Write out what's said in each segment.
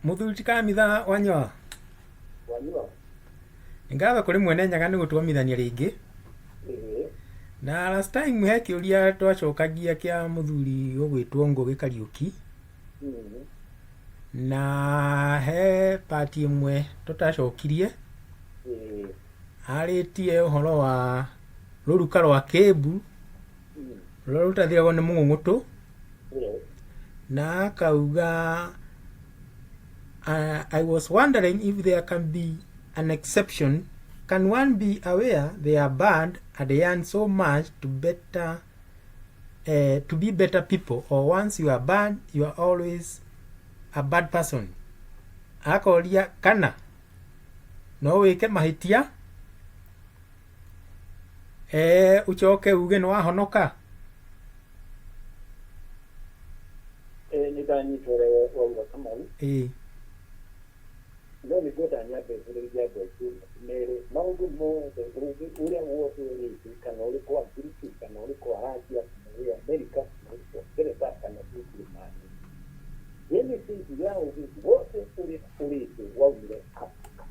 Mũthuri ti Kamitha Wanyua. Wanyua. Nĩ ngatho kũrĩ Mwene Nyaga nĩ gũtwomithania rĩngĩ. Ĩĩ. Na last time he kĩũria twacokagia kĩa mũthuri ũgwĩtwo Ngũgĩ Kariũki. Na he part ĩmwe tũtacokirie. Ĩĩ. Arĩtie ũhoro wa rũruka rwa Kĩmbu rũrĩa rũtathiragwo nĩ mũng'ũng'ũtũ. Na akauga I was wondering if there can be an exception. Can one be aware they are bad and yearn so much to better to be better people, or once you are bad you are always a bad person? Akoria kana no wĩke mahĩtia ucoke uge nĩ wahonoka. Nĩ ndanyita ũrĩa wauga Kamau. Ĩĩ. No nĩ ngwenda nyambe ngũrĩrie andũ aitũ mere maũndũ mothe ũgĩ ũrĩa wothe ũrĩ thĩ, kana ũrĩ kwa Ngiriki, kana ũrĩ kwa Asia, kana ũrĩ Amerika, kana ũrĩ kwa Ngeretha, kana ũrĩ Ũjerũmani. Genesis ya ũgĩ wothe ũrĩa ũrĩ thĩ waumire Africa.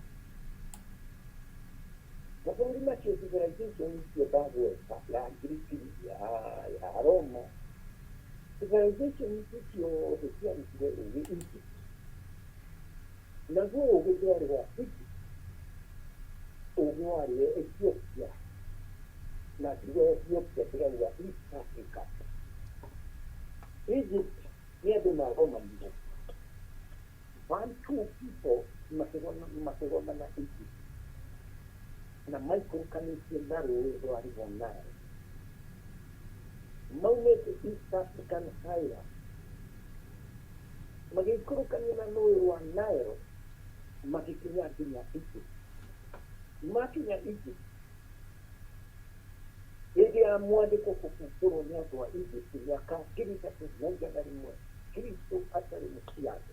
Mabũrũri macio civilization icio ndagweta ya Ngiriki, ya Roma, civilization icio ciothe ciarutire ũgĩ Egypt. Naguo ũgĩ ndwarĩ wa Egypt, ũgĩ warĩ wa Ethiopia. Na ngiuga Ethiopia ndĩrauga East Africa. Egypt nĩ andũ magomanire. Bantu people makĩgomana Egypt na maikũrũkanĩtie na rũĩ rwa River Nile. Maumĩte East African Highlands magĩikũrũkania na rũĩ rwa Nile magĩkinya nginya Egypt. Makinya Egypt, hĩndĩ ya mwandĩko kũbungũrwo nĩ andũ a Egypt mĩaka 3100 Kristo atarĩ mũciare,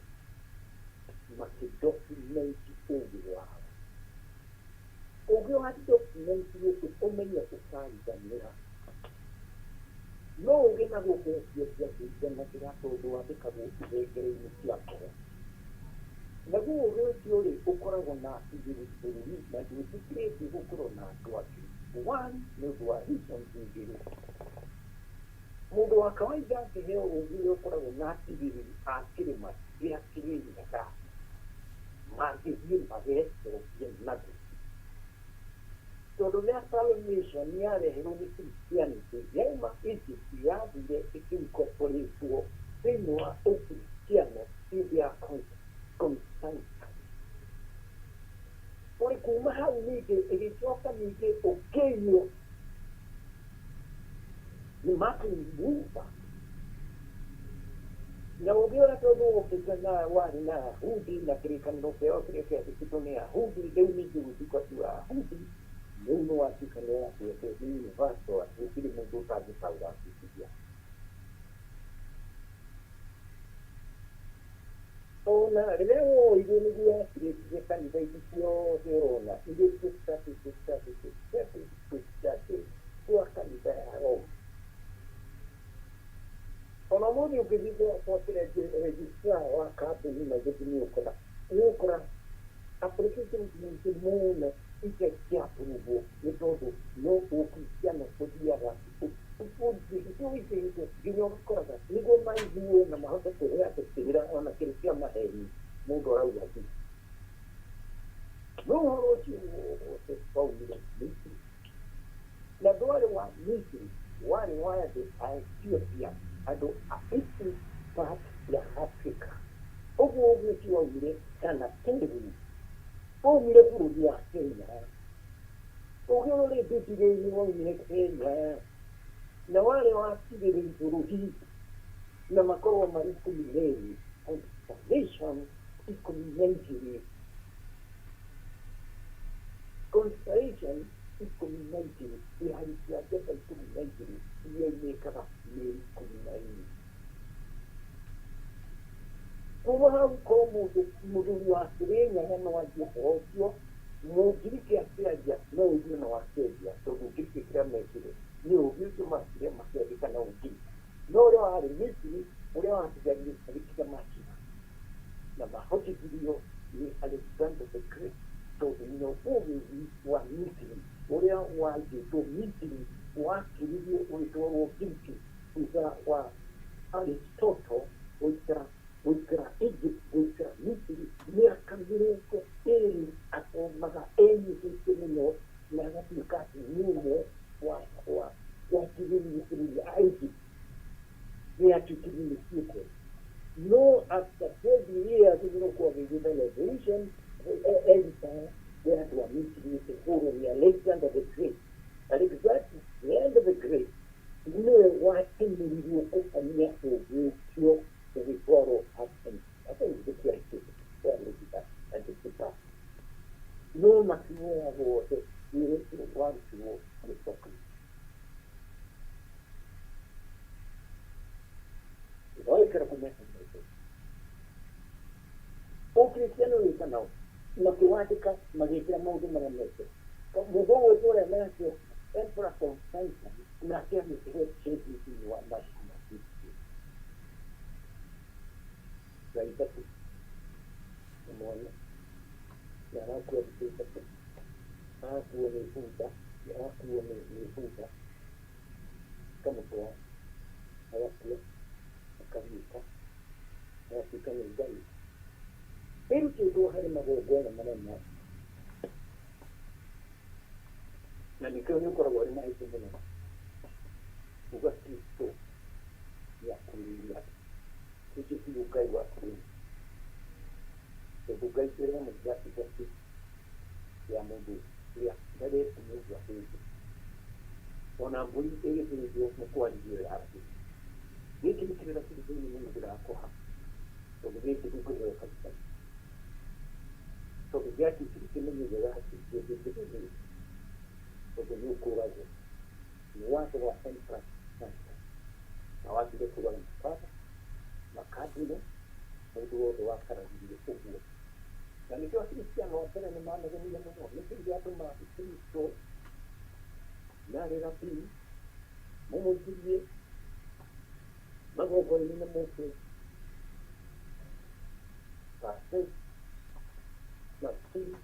makĩdocument ũgĩ wao. Ũgĩ wa document gũkũ ũmenye ũkariganĩra. No ũgĩ na gũkũ Ethiopia ndũiganagĩra tondũ wandĩkagwo ihengere-inĩ cia ngoro. Naguo ũgĩ ũcio rĩ ũkoragwo na igĩrĩ bũrũri na ndwĩtĩkĩrĩtio gũkorwo na andũ angĩ. One, nĩ ũndũ wa reasons igĩrĩ. Mũndũ wa kawaida angĩheo ũgĩ ũrĩa ũkoragwo na atigĩrĩri a kĩrĩma kĩa Kĩrĩnyaga mangĩthiĩ magecokie naguo. Tondũ Reformation yareherwo nĩ Christianity yauma Egypt yathire ĩkĩ-incorporate-wo thĩinĩ wa Ũkristiano hĩndĩ ya Constantine. Kũrĩ kuma hau ningĩ ĩgĩcoka ningĩ ũkĩiywo nĩ Martin Luther. Na ũgĩ ũrĩa tondũ wokĩte na warĩ na Ayahudi na kĩrĩkanĩro kĩao kĩrĩa kĩandĩkĩtwo nĩ Ayahudi, rĩu ningĩ gũtuĩka ti Ayahudi, rĩu nĩ watuĩka nĩ watuĩka nĩ universal atĩ gũtirĩ mũndũ ũtangĩtaũra Bibilia. Ona rĩrĩa woirwo nĩguo wakirĩtire kanitha ici ciothe ũrona iria tũstatĩ twa kanitha ya Roma. Ona ũmũthĩ ũngĩthiĩ kwa registrar wa kambuni na gĩthiĩ nĩ ũkora nĩ ũkora applications nyingĩ mũno itarĩ cia approve nĩ tondũ no Ũkristiano ũthiaga ũingĩhĩte nginya ũgakoraga nĩguo maiguo na mahote kũhe andũ kĩrĩra ona kĩrĩ kĩa maheni mũndũ arauga thi. No ũhoro ũcio wothe waumire Misiri. Na ndwarĩ wa Misiri, warĩ wa andũ a Ethiopia, andũ a Eastern part ya Africa. Ũguo ũgĩ ũcio waumire Tana Peru, waumire bũrũri wa Kenya. Ũgĩ ũrĩ Bibilia-inĩ waumire Kenya, na warĩ wa tigĩrĩri bũrũri, na makorwo marĩ 12, constellation 12. Constellation 12, ihari cia njata 12 iria imĩkaga mĩeri 12. Kuma hau korwo mũndũ mũthuri wa Kĩrĩnyaga no anjie ũhoro ũcio, Mũngiriki akĩaria no ũigue no akĩaria, tondũ Ngiriki kĩrĩa mekire nĩ ũũgĩ ũcio makire makĩandĩka na Ũngiriki. No ũrĩa warĩ Misiri, ũrĩa watigarire agĩtiga makiuga. Na mahotithirio nĩ Alexander the Great, tondũ nginya ũũgĩ wa Misiri ũrĩa waigĩtwo Misiri wakiririo ũgĩtwarwo Ngiriki thutha wa Aristotle gũikara gũikara Egypt, gũikara Misiri mĩaka 20 athomaga enyihĩtie mũno na agatuĩka atĩ nĩ ũmwe wa wa watigĩrĩire bũrũri wa Egypt nĩ yatuĩkire nĩ ciĩko. No after 12 years nĩ kwagĩire na revolution, empire ya andũ a Misiri ĩkĩhũrwo nĩ Alexander the Great. Alexander the Great nĩwe watĩmĩrirwo kũhonia ũũgĩ ũcio ũgĩtwarwo Athens. Athens gũtiarĩ kĩndũ, kwarĩ Antipas. No makiwoya wothe wĩra ũcio warutirwo nĩ Socrates. Wekera kũmeta maitho. Ũkristiano wĩka nao makĩwandĩka magĩkĩra maũndũ marĩa mekĩra. Mũndũ ũgwĩtwo ũrĩa nake Emperor Constantine nake agĩkĩhe change thĩinĩ wa mabuku ma Bibilia. Ngai ithatũ na mwana na arakua thikũ 3, arakuo nĩ bunda, arakuo nĩ bunda ĩkamũtwara agakua akariũka agatuĩka nĩ Ngai. Ĩrutĩtwo harĩ magongona marĩa ma na nĩkĩo nĩ ũkoragwo arĩ mahĩtia mũno kuga Kristo nĩakuĩrĩire andũ. Ũcio tiguo Ngai wakuĩrĩire, tondũ Ngai mbere ya mũthia ya mũndũ ũrĩa ndareti mũndũ athĩnjwo. Ona mbũri ĩgĩthĩnjwo nĩ kwarĩrio yaragĩrio. Gĩkĩ nĩ kĩrĩra kĩrĩ thĩinĩ mũno ndĩrakũha, tondũ gĩkĩ ndũngĩheo kanitha, tondũ gĩatuĩkire kĩmenyerera atĩ ndũngĩthĩnjwo, tondũ nĩ ũkũragwo. Nĩ watho wa Emperor Constantine na wambire kũraga mababa, makadino, mũndũ wothe wakararirie ũguo. Na nĩkĩo Akristiano a mbere nĩ manegenire mũno. Nĩkĩ gĩatũma Kristo narĩ rabii mũmũingĩrie magongona-inĩ na mũke Pastor na Siri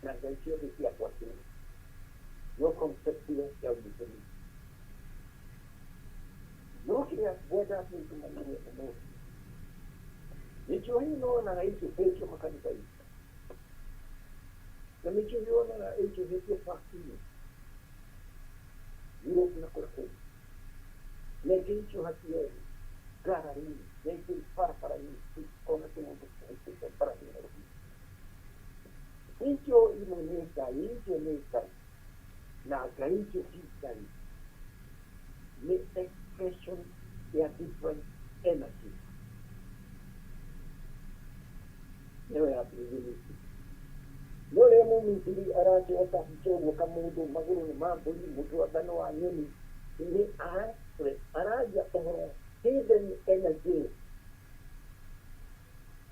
na ngai ciothe cia gwatĩ no concept ĩyo ya ũnyitanĩri. No kĩrĩa ngwenda andũ mamenye ũmũthĩ, mĩnjohi ĩno wonaga ĩicũhĩtio makanitha-inĩ na mĩnjohi wonaga ĩicũhĩtio park-inĩ Europe na kũrĩa kũngĩ, na ĩngĩ ĩicũhagio ngari-inĩ na ĩngĩ barabara-inĩ, ona kĩmũndũ kĩhaicĩte mbarathi Nairobi. Icio imwe nĩ ngai, icio nĩ ngai na ngai icio ti ngai, nĩ expression ya different energies. Nĩyo yambĩrĩirie Misiri. No rĩrĩa Mũmisiri arakĩoya kabica ũguo kamũndũ magũrũ nĩ ma mbũri, mũtwe anga nĩ wa nyoni, nĩ araria ũhoro hidden energies.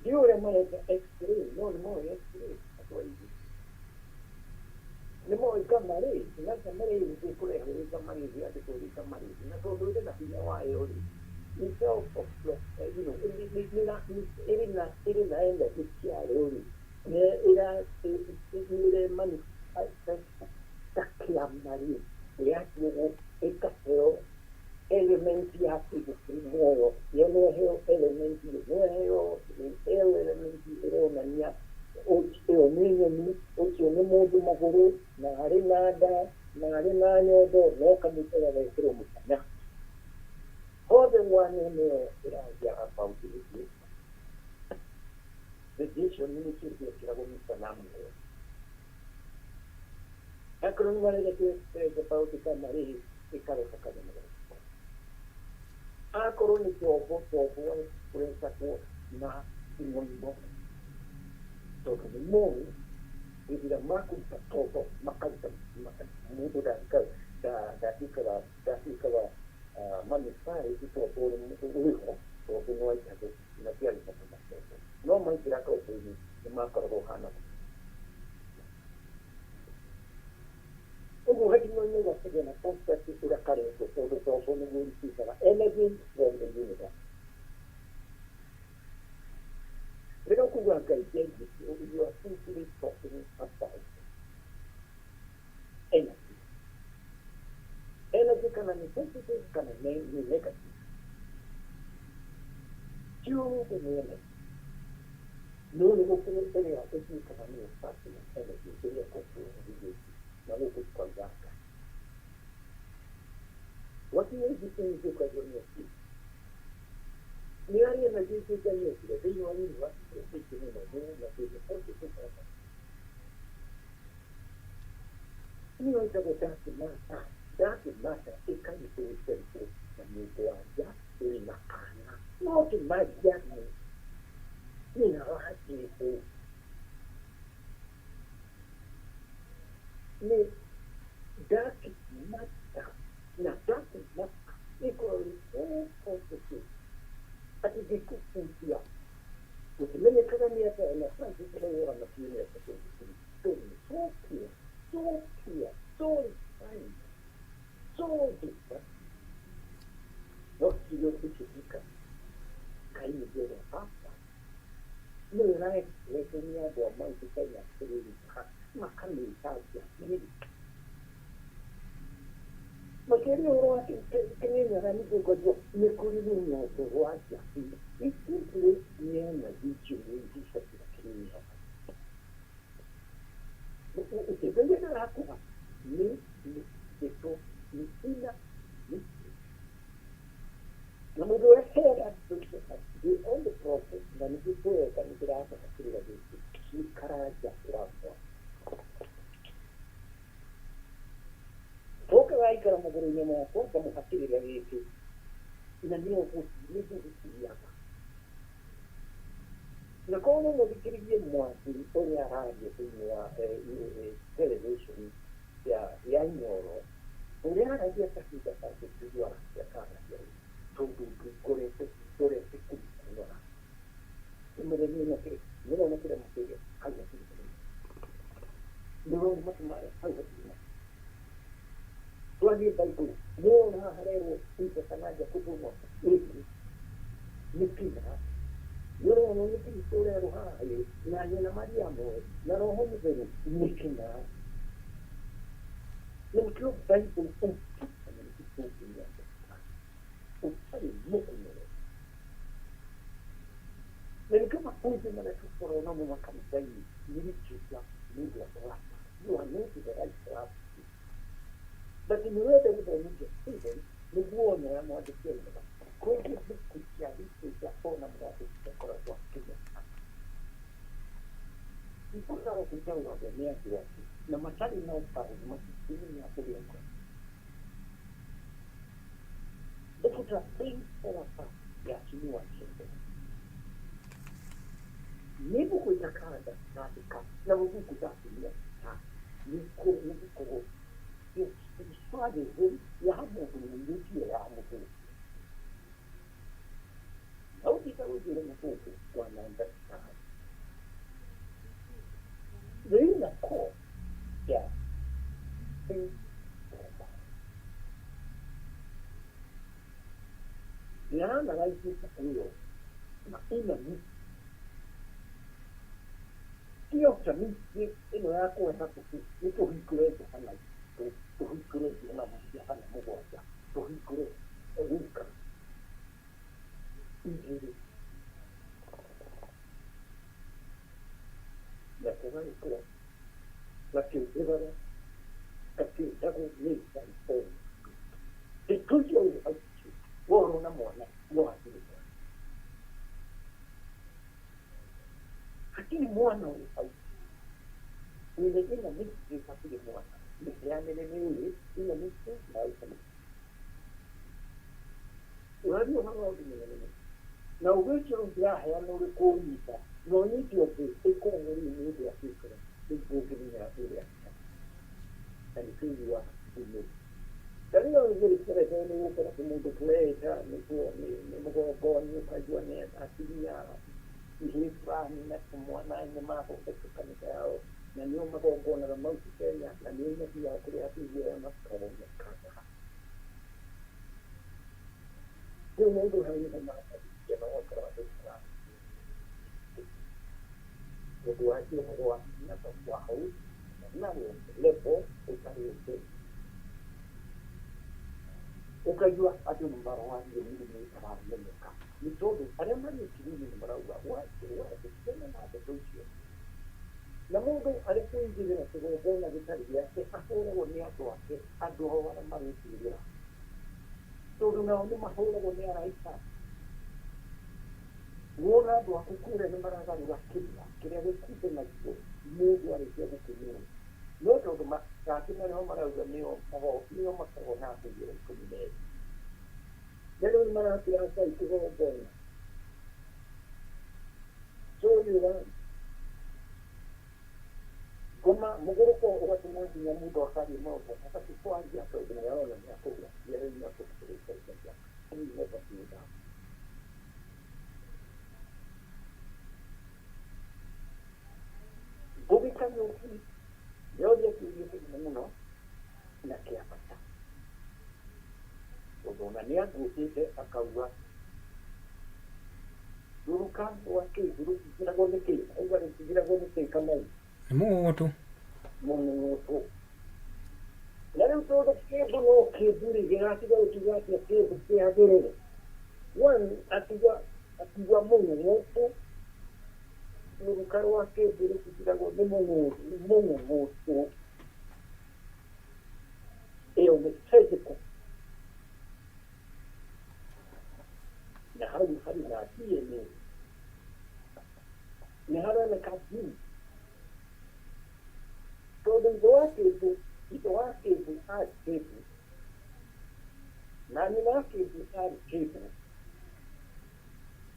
Ndiũĩ ũrĩa mareka explain, no nĩ moĩ explain andũ aingĩ. Nĩ moĩ gamma ray, na gamma ray ĩkũrehwo ĩ gamma ray, ĩandĩkwo ĩ gamma ray, na tondũ ĩrĩ na hinya wayo rĩ, nĩ self of ĩrĩ na energy ciayo rĩ, nĩ ĩra manifest ta kĩama rĩ, ĩratuo ĩkaheo element ya kĩndũ kĩrĩ muoyo. Yo no ĩheo element, no ĩheo element ĩronania ĩyo nĩ nyoni, ũcio nĩ mũndũ magũrũ na arĩ na nda na arĩ na nyondo, no kamũico gagekĩrwo mũkanya hothe one nĩyo ĩraria about radiation. Radiation nĩ kĩndũ gĩekĩragwo mĩsanamu ĩyo. Akorwo nĩ marenda to express about gamma ray, ĩkareha kanyamũ gaka. Akorwo nĩ tombo, tombo expressagwo na ing'oing'o, tondũ nĩ moĩ hĩndĩ ĩrĩa makũruta tombo makaruta mũndũ ndatuĩkaga mummified, tombo ũrĩho, tondũ nĩ waikagwo na tiarĩ bata na tombo, no maingĩra tombo-inĩ nĩ makoragwo hana ũguo. Hating'oing'o gakagĩa na concept ũrĩa karetwo, tondũ tombo nĩguo ũrutĩkaga energy from the universe. Uga Ngai ndeithie, you are simply talking about energy. Energy kana nĩ positive kana nĩ negative. Ciothe nĩ energy. No nĩ gũkĩrĩ ĩrĩa ĩtuĩkaga nĩyo personal energy ĩrĩa control iria ingĩ na gũkũ twauga Ngai. Wakinya ici ũkaigua nĩ atĩ nĩ harĩ energy ingĩ Ngai ekire thĩinĩ wa universe ĩngĩ mũno na kwĩna positive energy. Nĩyo ĩtagwo dark matter. Dark matter ĩkarĩtwo na mũndũ wa nja ũrĩ na kana no ti Mariamu nyina wa Jesũ. Nĩ dark matter na dark matter ĩkoragwo ĩ so positive atĩ ndĩkũhutia gũtimenyekaga nĩ atĩa na scientists marauga matiũĩ nĩ atĩa tondũ nĩ so pure, so clear, so refined, so different. No kiugo gĩkĩtuĩka Ngai nĩ ũrĩa baba nĩwe ũrarekererio nĩ andũ a Mount Kenya kĩrĩma makamĩta njabiri. Makĩria ũhoro wa Kĩrĩnyaga nĩ ũkaigua nĩ kũrĩ rũng'ongo rwa njabiri. It's simply nĩ energy njũru ĩhutagĩra Kĩrĩnyaga. Ũkĩgeria ndĩrakũha nĩ ndeto nĩ ina mystery. Na mũndũ ũrĩa heaga the only prophet na nĩkĩo tũreka nĩ ndĩrakũha kĩrĩra gĩkĩ nĩ Karanja wakwa. Oka gaikara magũrũ-inĩ makwa ngamũha kĩrĩra gĩkĩ na nĩ ngũgĩthiaga. Na korwo no mũthikĩrĩrie mwatiri ũrĩa araria thĩinĩ wa television ya Inooro ũrĩa aragia kahinda kangĩ tũiguaga akaragia tondũ ngorete ndorete kũmũkũnora. Nĩũrona kĩrema kĩrĩa hau hatirĩ kĩrema. Nĩũrona matũ marĩa hau hatirĩ matũ. Twathiĩ Bible nĩũrona haha harerwo Isaka na Jakubu no ĩĩ nĩ kĩna. Nĩũrona nĩ Kristo ũrerwo haha ĩ na nyina Mariamu ĩ na Roho Mũtheru nĩ kĩna. Na nĩkĩo Bible ũngĩkana nĩ tũngĩmĩandĩka ũtarĩ mũkũnũre. Na nĩkĩo makunzi marĩa tũkoragwo namo makanitha-inĩ nĩ literature nĩ ũndũ wa class. You are not the right class. But nĩ wende gũthomithia student nĩguo one ũrĩa mwandĩki augaga. Kũrĩ mbuku cia literature ona mwandĩki ndakoragwo akĩmenya. Ibataro gũtaũragwo nĩ andũ angĩ na matarĩ na ũtaũri matingĩmenya ũrĩa augaga. Mbuku ta Things Fall Apart ya Chinua Achebe nĩ mbuku itakandatandĩka na mũbuku ndatumia ta nĩgũkorwo spiritualism ya mũndũ mũirũ tiyo ya mũthũngũ. Na ũngĩka gũthiĩra mũthũngũ wananga time. The inner core ya Things Fall Apart. Nĩ analyze mbuku ĩyo na ina tiyo ta mystery ĩno ya kũreha mbuku nĩ tũhingũre Johana ithatũ, tũhingũre Johana mũgwanja, tũhingũre Luka igĩrĩ. Nako gagĩkũra gakĩingĩhaga gakĩendagwo nĩ Ngai o mũndũ. Ndeto icio wĩ hau icio worwo na mwana no hatirĩ mwana. Hatirĩ mwana wĩ hau. Wĩna ina mystery hatirĩ mwana. Mĩheanĩre nĩ ũyũ ina mystery na outer mystery. Ũraria ũhoro wa ũndũ mũnene mũno. Na ũgĩ ũcio rĩu ndĩraheana ũrĩ kũũnyita na ũnyite ũndũ ĩkoragwo rĩu mũndũ atuĩkaga rĩu ndũngĩmenya ũrĩa na nĩkĩo ũiguaga thimũ. Ta rĩu no ũgĩrĩ nĩ ũgũkora mũndũ tũreĩta nĩguo nĩ mũgongoni ũkaigua nĩ atumia ihĩĩ fulani na tũmwana nĩ mathondeka kanitha yao na nĩo magongonaga Mount Kenya na nĩo mathiaga kũrĩa atumia aya makonekaga. Rĩu mũndũ hau nĩho manjagĩrĩria na ũgakora andũ nĩ mara Tondũ wanjia ũhoro wa namba wa hau na level ũtarĩ ũngĩ ũkaigua andũ nĩ marwarie mĩrimũ ĩtaramenyeka nĩ tondũ arĩa marĩ kĩrĩinĩ nĩ marauga wetigana na ndeto icio na mũndũ arĩ kũigĩrĩra kĩgongona gĩtarĩ gĩake ahũragwo nĩ andũ ake andũ ao arĩa maretigĩra tondũ nao nĩ mahũragwo nĩ araika. Wona andũ aku kũrĩa nĩ maragarũra kĩrĩa kĩrĩa gĩkundanagio mũndũ arĩkia gũkĩnyua no tondũ gake marĩho marauga nĩo nĩo makoragwo na huhĩro 12 na rĩu nĩ marakĩra Ngai kĩgongona. So you ngoma mũgũrũko ũgatũma nginya mũndũ akaria maũndũ atabatiĩ kwaria tondũ nĩ arona nĩ akũgwatia rĩu nĩ akũgwatia. You never do that. Ngugi Kariũki nĩoria kĩũria kĩnene mũno na kĩa bata tondũ ona nĩ anguĩte akauga rũruka rwa kĩndũ rũtigiragwo nĩ kĩ auga rũtigiragwo nĩ kĩ Kamau? Nĩ mũgũgũtũ. Mũng'ũng'ũtũ. Na rĩu tondũ kĩndũ no kĩndũ rĩ gĩgatiga gũkiuga atĩa kĩndũ kĩagĩrĩre one akiuga akiuga mũng'ũng'ũtũ rũruka rwa kĩndũ rũtigiragwo nĩ mũng'ũng'ũtũ ĩyo nĩ physical na hau harĩ na DNA nĩ haroneka gene tondũ ithe wa kĩndũ arĩ kĩndũ na nyina wa kĩndũ arĩ kĩndũ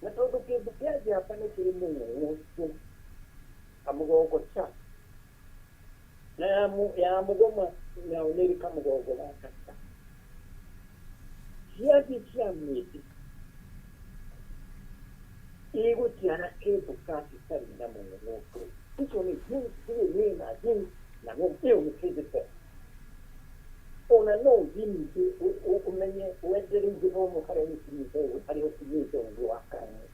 na tondũ kĩndũ kĩa njamba nĩ kĩrĩ mũng'ũng'ũtũ kamũgongo cha na ya mũgoma nayo nĩ ĩrĩ kamũgongo gaka cha ciathiĩ cia mĩtĩ igũciara kĩndũ gatitarĩ na mũng'ũng'ũtũ icio nĩ DNA na gene na ĩyo nĩ physical ona no ũthiĩ ningĩ ũmenye wende rĩu gĩthomo harĩa gĩkinyĩte harĩa ũkinyĩte ũgĩ wa karine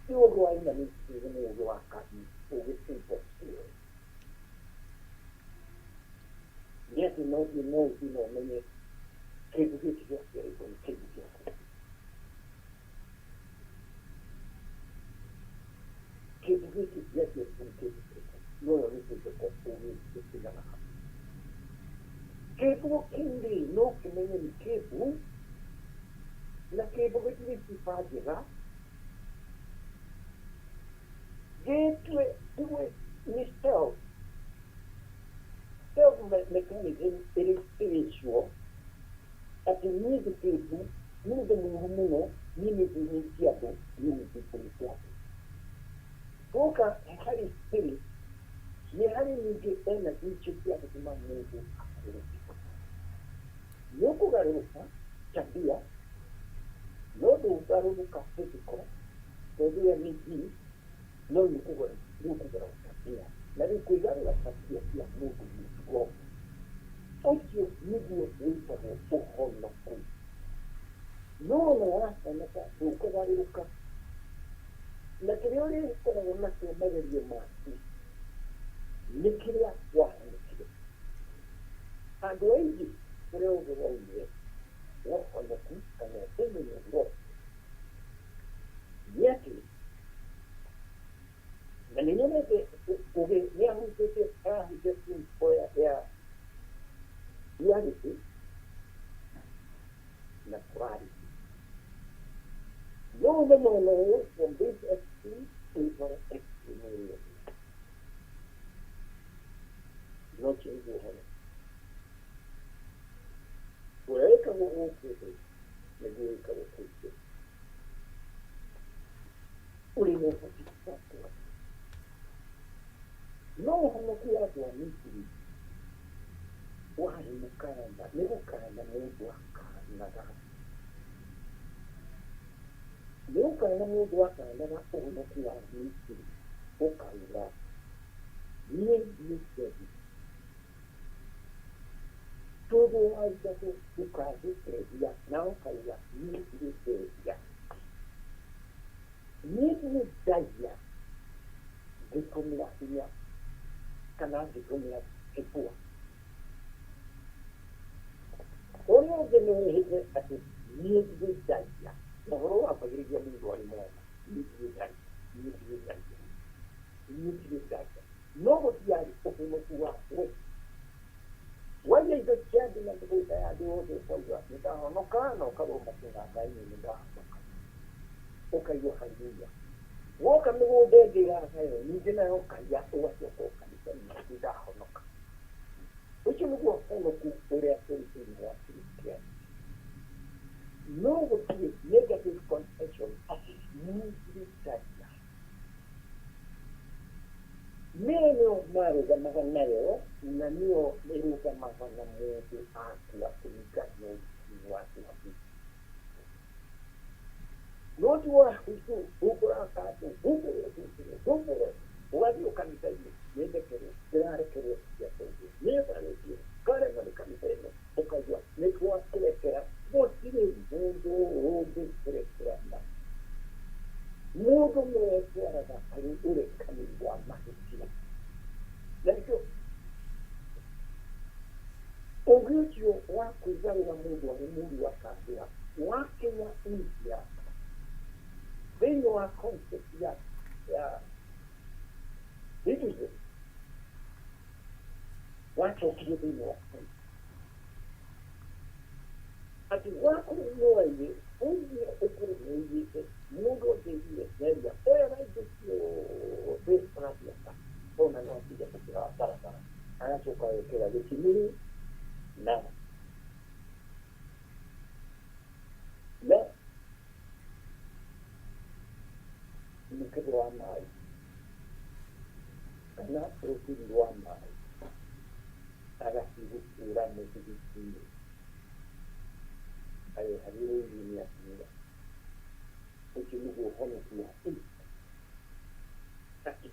ti ũgĩ wa humanity nĩ ũgĩ wa karine ũgĩ simple nĩ atĩ no thiĩ no ũthiĩ na ũmenye kĩndũ gĩkĩ gĩaciarĩtwo nĩ kĩndũ kĩrĩkũ kĩndũ gĩkĩ gĩaciarĩtwo nĩ kĩndũ kĩrĩkũ no yo nĩ physical ũgĩ ũtigana hau kĩndũ kĩu rĩ no kĩmenye nĩ kĩndũ na kĩndũ gĩtirĩ sifa njega gĩtue tiwe nĩ self mechanism ĩrĩ spiritual atĩ niĩ ndĩ kĩndũ niĩ ndĩ mũũru mũno niĩ nĩ thĩnĩtie andũ niĩ nĩ thĩnĩtie andũ twoka harĩ spirit nĩ harĩ ningĩ energy icio cia gũtũma mũndũ agarũrũke nĩ ũkũgarũrũka tabia no ndũgarũrũka physical tondũ ĩyo nĩ gene no nĩ ũkũgarũra tabia na rĩu kwĩgarũra tabia cia mũndũ mũtugo ũcio nĩguo wĩtagwo ũhonoku no ona wahonoka ndũkũgarũrũka na kĩrĩa ũrĩkoragwo nakĩo magerio maku nĩ kĩrĩa wahonokire andũ aingĩ ũrĩa ũgĩ waumire wohonoku kana ũmenyo gospel nĩ atĩ na nĩ nyonete ũgĩ nĩ ahutĩtie arahutia principle ya duality na plurality no ũmenye ona ũyũ from this extreme ũitware extreme ĩrĩa ĩngĩ no ũcio nĩguo ũhoro ũrĩa wĩkagwo gũkũ thĩ nĩguo wĩkagwo kũu igũrũ ũrĩ na ũhoti wa kũgarũra no ũhonoku wa andũ a Misiri warĩ mũkana nĩ gũkana mũndũ akanaga nĩ gũkana mũndũ akanaga ũhonoku wa Misiri ũkauga niĩ nĩ ndendi tondũ warutagwo ndũkahe na ũkauga niĩ ndirĩ ndehia niĩ ndirĩ ndaiya. Ngĩgatunya kana ngĩtũmĩra kĩbua. Ũrĩa ũngĩ nĩ wĩhĩte atĩ niĩ ndirĩ ndaiya. Na ũhoro wambagĩrĩria mũndũ arĩ mwana, niĩ ndirĩ ndaiya, niĩ ndirĩ ndaiya, niĩ ndirĩ ndaiya. No gũtiarĩ ũhonoku wa we. Waiya indo cia andũ na mĩgũnda ya andũ yothe ũkauga nĩ ndahonoka na ũkarũma kĩganga-inĩ nĩ ndahonoka. Ũkaigua haleluya. Woka mĩgũnda ĩngĩ ĩragayo ningĩ nayo ũkaiya ũgacoka ũkanitha nĩ ndahonoka. Ũcio nĩguo ũhonoku ũrĩa ũrĩ thĩinĩ wa Kristianity. No gũtirĩ negative confession atĩ niĩ ndirĩ ndaiya. Nĩyo nĩyo marũgamaga nayo na nĩyo ĩrũgamaga na mũndũ akua kũringana na ũrutani wa Kĩyahudi. No ti wa humbũra kanjũ, humbũre, humbũre, humbũre, ũgathiĩ kanitha-inĩ, nĩndekerwo, ndĩrarekerwo cia tondũ nĩtharĩtie, ngaremwo nĩ kanitha ĩno, ũkaigua nĩ twakũrekera, gũtirĩ mũndũ ũngĩkũrekera ma. Mũndũ nĩwe wetwaraga harĩ ũrekanĩri wa mahĩtia. Na nĩkĩo ũgĩ ũcio wa kwĩgarũra mũndũ arĩ mũru akagĩra wakinya India thĩinĩ wa concept ya Hinduism wacokirio thĩinĩ wa Christ atĩ wakorwo nĩwaiye ũiye ũkorwo nĩũiyĩte mũndũ angĩiguire nĩaria oyaga indo ciothe ũrathiaka ona no atige gũkĩra barabara agacoka agekĩra gĩkimiri na mũkebe wa maĩ kana rũtiri rwa maĩ agathiĩ gũtũra mũthigiti-inĩ arehagĩrĩirio nĩ atumia. Ũcio nĩguo ũhonoku wa atĩ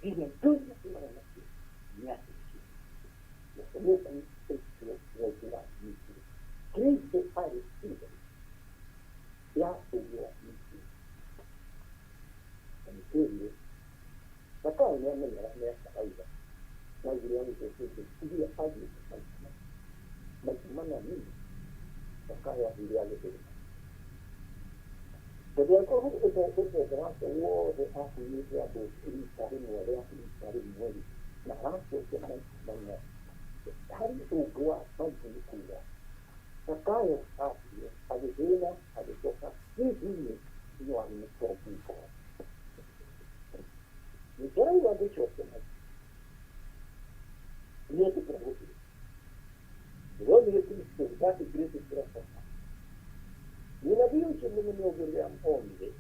nginya ndũire tũraga nacio nĩ atĩcio. Ũhonoku ũcio wothe wa Misiri. Kristo arĩ ithe ya ũgĩ wa Misiri. Na nĩtwĩrire Zakayo nĩ amenyaga nĩ akarauga na igũrũ ya gũcokia iria athiĩte maita mana. Maita mana nini Zakayo athire agĩthĩna. Tondũ angĩkorwo ũtonga wake wothe akuĩte andũ rita rĩmwe rĩa rita rĩmwe rĩ, na aracokia maita mana, harĩ ũngĩ wa Bible nĩ kuga Zakayo athire agĩthĩna agĩcoka hihi no arĩ mũtongu ngoro. Nĩndĩraigua ngĩcokia maita nĩetĩkĩra gũtirĩ. Ndĩronire Kristo, that great philosopher. Mũnabii ũcio mũnene ũguo rĩrĩa onire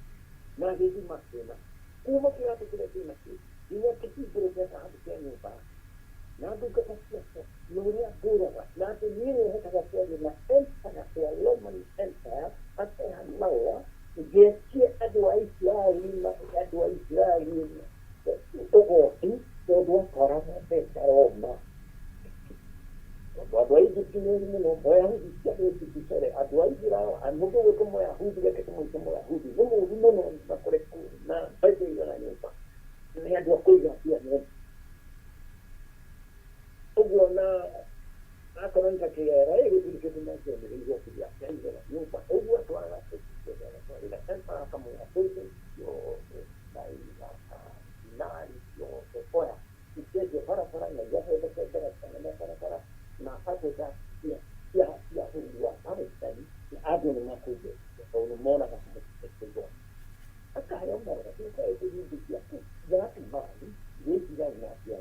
na agĩthima akĩona kuma kĩratũ kĩrĩa kĩnakĩo nginya kĩhingũro kĩa thahabu kĩa nyũmba yake na ndungata ciake na ũrĩa ngũraga na atĩ niĩ nĩhotaga kwaria na empire ya Roman Empire ateha marũa ngetie andũ a Isiraeli andũ a Isiraeli ũgoti tondũ atwaraga mbeca Roma. Tondũ andũ a Egypt nĩ oru mũno, Mũyahudi ti andũ a Egypt sorry, andũ a Israel, mũndũ ũgwĩtwo Mũyahudi reke tũmwĩte Mũyahudi, nĩ mũru mũno na kũrekwo na mbeca igana nyũmba, nĩ andũ a kũiga mbia mũno. Ũguo na akorwo nĩ ta KRA gũtirĩ kĩndũ mangĩonire igoti rĩa igana nyũmba, ũguo atwaraga mbeca ciothe agatwarĩra emperor akamwĩra mbeca ciothe na dinari ciothe oya ikenjwo barabara na igathondeka ndaraca na mabarabara na aqueduct cia bũrũri wa Palestine na andũ nĩ makũigua tondũ nĩ monaga igoti. Akaheo marũa gũka indo ciaku that man wĩtiraga na atĩa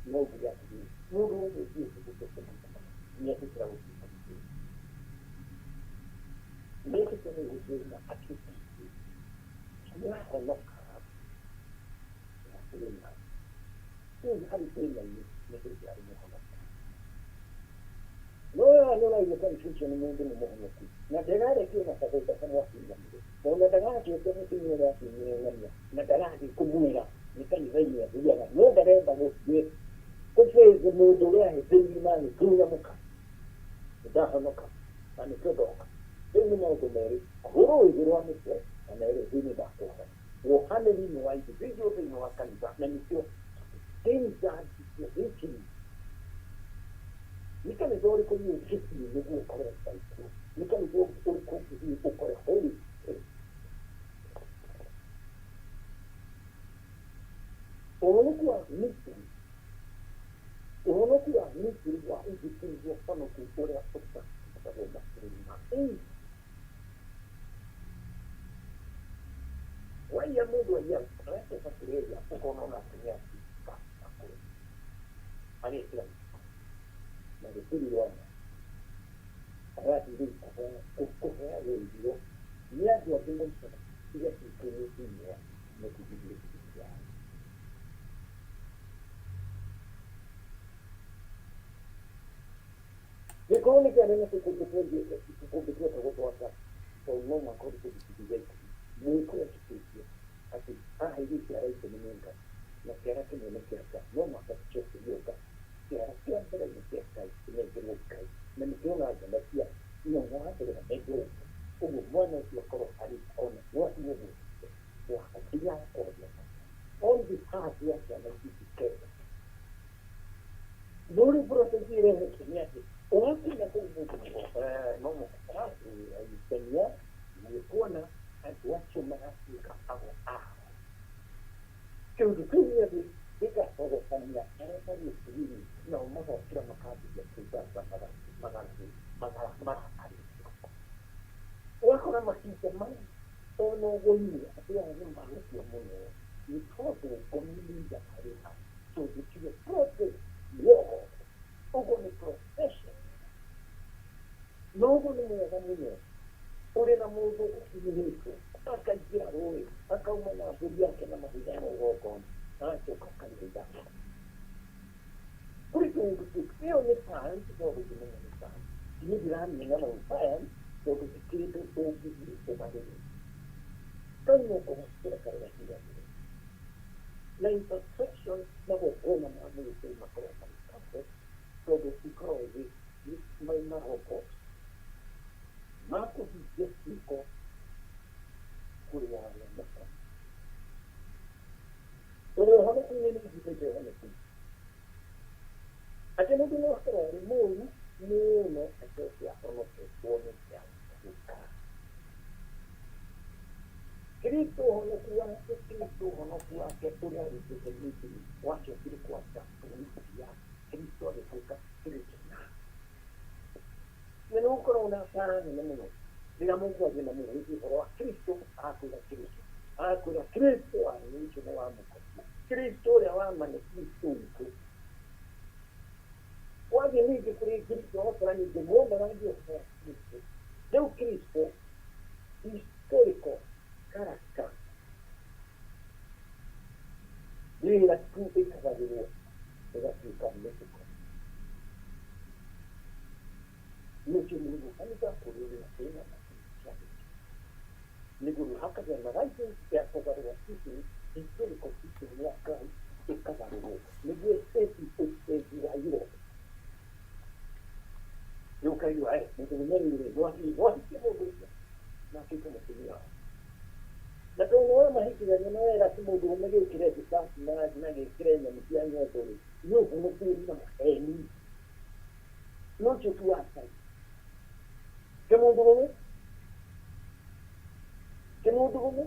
no nginya atĩrĩrĩ mũndũ wothe ũthiĩte gũcokia maita mana nĩetĩkĩra gũtuĩka mũthĩni nĩetĩkĩra gũthĩna atuĩke mũthĩni nĩahonoka na thĩna rĩu harĩ thĩna-inĩ nĩ hĩndĩ arĩ mũhonoku no haha nĩũraigua confusion mũndũ nĩ mũhonoku na ndararekio na kagũnda kamwe akinyanĩre ona ndaracokia mũtumia ũrĩa akinyire ng'ania na ndarathiĩ kũmwĩra nĩ kanitha-inĩ athiaga no ndarenda gũthiĩ kũbĩzi mũndũ ũrĩa ahĩtĩirie na agĩtunya mũka nĩndahonoka na nĩkĩo ndoka rĩu nĩ maũndũ merĩ ahũrwo igũrũ wa mĩtwe na merwo thiĩ nĩndakũhonokia. Wohanĩri nĩ wa individual thĩinĩ wa kanitha na nĩkĩo things are deteriorating. Nĩ kanitha ũrĩkũ niĩ ũngĩthiĩ nĩguo ũkore Ngai kuo? Nĩ kanitha ũrĩkũ ũngĩthiĩ ũkore Holy Spirit? Ũhonoku wa Misiri, ũhonoku wa Misiri wa Egypt nĩguo ũhonoku ũrĩa ũtakoragwo mabũrũri ma Asia. Waiya mũndũ aiya aracoka kũrĩa ũkona ona atumia atuĩka akũrũ agekĩra mĩhuko na gũtirĩ rwana arathiĩ rĩu kũheagwo irio nĩ andũ angĩ maikara igatuĩka nĩ thĩinĩ wa mĩthithithio yao. Gĩkorwo nĩ kĩarĩ na tũkũndũ tũkũndũ twetagwo twa Ngai tondũ no mũhaka ũrute gĩcunjĩ gĩa ikũmi mwĩko etĩkĩtie atĩ aheirwo ciara ikũmi nĩ Ngai na kĩara kĩmwe nĩ kĩa Ngai no mũhaka gĩcokerio Ngai kĩara kĩa mbere nĩ kĩa Ngai kĩnengerwo Ngai na nĩkĩo ũranganagia no wa mbere anengerwo Ngai ũguo mwana ũcio akorwo arĩ ona mwaki ũguo wa kũiya kwaria on behalf ya ciana ici ingĩ kenda. No rĩu process ĩrehetwo nĩ atĩ ũgakinya kũu mũndũ no mũhaka aitania nĩkuona andũ acio maratuĩka ago ao. Kĩũndũ kĩu gĩothe gĩgatogotania arĩa marĩ ũturi nao magokĩra makambĩrĩria kwĩgamba marakarĩte. Ũgakora mahinda maya ona ũgũinĩ andũ aya nĩ magũkua mũno nĩ tondũ ngomi nĩ irakarĩha tondũ tiwe process war ũguo nĩ profession na ũguo nĩ mwega mũno ũrĩ na mũndũ ũkinyĩrĩtwo akaingĩra rũĩ akauma na mbũri yake na mahiga ma igongona agacoka kanitha kũrĩ kĩũndũ kĩu ĩyo nĩ science tondũ ngĩmenya nĩ science niĩ ndiramenya na science tondũ ti kĩndũ ũngĩthiĩ ũgarũre kau no kũhũthĩra karĩa kiganĩre na imperfection magongona ma mũgĩkũyũ makoragwo marĩ perfect tondũ ikoragwo marĩ ma robot makũhingia ciĩko kũrĩ arĩa makoniĩ. Tondũ ũhonoku-inĩ nĩ njiguĩte ũhonoku atĩ mũndũ no akorwo arĩ mũũru mũno acoke ahonoketwo nĩ gũka. Kristo ũhonoku wake, Kristo ũhonoku wake ũrĩa arutĩte Misiri wacokire kwa ya Kristo agĩtuĩka prisoner. Na nĩ gũkoragwo na bara nene mũno rĩrĩa mũkwaria na mũndũ ũhoro wa Kristo akwĩra Kristo akwĩra Kristo wanyu ũcio nĩ wa mũkosi Kristo ũrĩa wa ma nĩ Kristo witũ. Wathiĩ ningĩ kũrĩ Kristo ũgakora ningĩ mũmaragia ũhoro wa Kristo. Rĩu Kristo historical character wĩra tu ĩkagagĩrwo ĩgatuĩka mythical. Nĩkĩo nĩguo kanitha ũrĩa ũrĩ na thĩna na Christianity. Nĩguo rĩu hakagĩa na license ya kũgarũra system, historical system ya Ngai ĩkagarũrwo nĩguo ĩbeti ũcenji wa Europe. Rĩu ũkaigua mũndũ mũmenyerere no ahikie mũndũ ũcio na atuĩke mũtumia wake. Na tondũ nĩwe mahikithania na wega ti mũndũ ũrũme gĩkĩre thikati na gĩkĩre nyamũ cia nyondo rĩ, nĩ ũhonoku na maheni. No ũcio ti wa Ngai. Ti mũndũ ũrũme? Ti mũndũ ũrũme?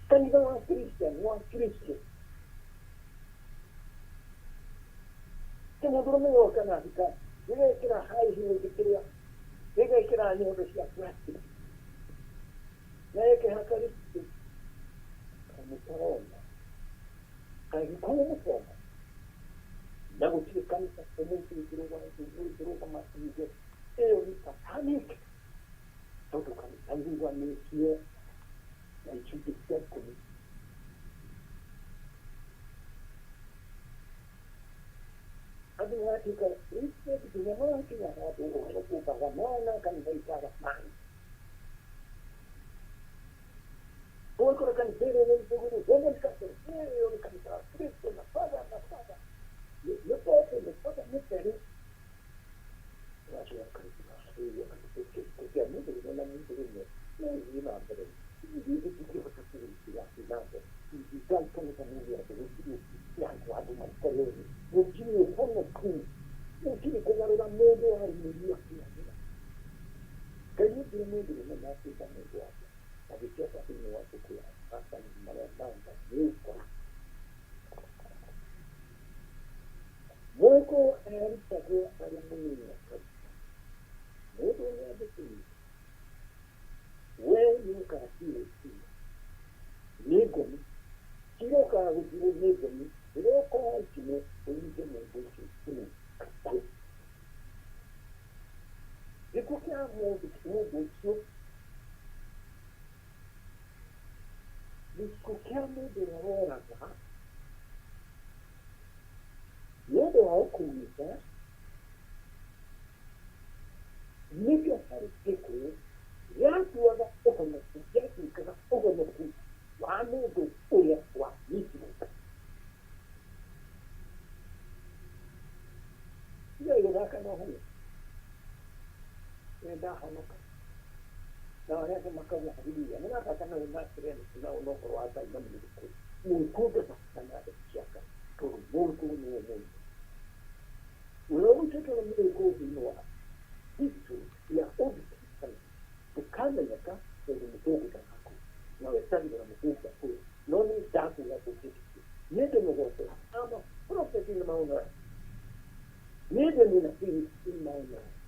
Kanitha wa Christian wa Kristo. Ti mũndũ ũrũme woka na thikati. Gĩgekĩra high heels kĩrĩa gĩgekĩra nyondo cia plastic na ĩkĩhaka lipstick kamũtarona kangĩkorwo mũtona na gũtirĩ kanitha ũmũthĩ ũngĩrũgama yuge ĩyo nĩ satanic tondũ kanitha irũgamĩtio na icunjĩ cia ikũmi. Andũ maratuĩka respect nginya magakinya handũ ũhoro ũkaga mwana kanitha ikaga mwana. Ũgakora kanitha ĩrĩa ĩrĩ Roman Catholic ĩyo nĩ kanitha wa Kristo na father na father nĩ pope nĩ father nĩ terĩ. Ũgacoka ũkaigua kĩa mũndũrũme na mũndũrũme no ũthiĩ na mbere. Gĩkuũ kĩa mũndũ ũrĩa woraga nĩ ũndũ wa ũkũnyita nĩkĩo harĩ gĩkuũ gĩatuaga ũhonoku gĩatuĩkaga ũhonoku wa mũndũ ũrĩa wanyitirwo. Tiga gũthaka na ũhonoku. Nĩ ndahonoka. Na arĩa angĩ makauga haleluya. Nĩ mathaka na na na ũhoro wa Ngai na mũgĩkũyũ. Mũgĩkũyũ ndathakaga na ndeto cia Ngai tondũ mũgĩkũyũ nĩwe mũndũ. Ũrĩa ũrutĩtwo nĩ mũgĩkũyũ thĩinĩ wa history ya Old Testament ndũkamenyeka tondũ mũthũngũ ndagakuo na wetagĩrĩra mũthũngũ akue no niĩ ndakwĩra ndũngĩtĩkia. Niĩ ndĩ mũgoce. I'm a prophet in my own right. Niĩ ndĩ mũnabii in my own right.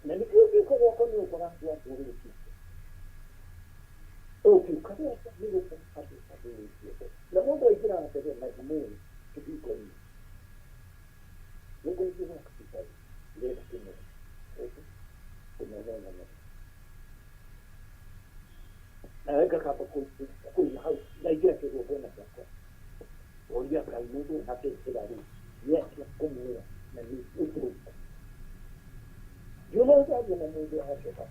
Na nĩkĩo ũngĩũka gwakwa nĩ ũgũkora andũ a ndũrĩrĩ ciothe. Ũngĩũka gwakwa nĩ ũgũkora andũ a ndũrĩrĩ ciothe. Na mũndũ aingĩraga mbere na thumuni kĩhingo-inĩ. Nĩngũingĩra gwaku Ngai, ndĩrenda kũmenya ũndũ kũmenya na nawe ngakamba kũima hau ndaingĩra kĩgongona gĩakwa oria Ngai mũndũ ũyũ angĩnjĩra rĩ nĩ atĩa ngũmwĩra na nĩ ũndũ ũrĩkũ. Ndiuma ndaria na mũndũ acoka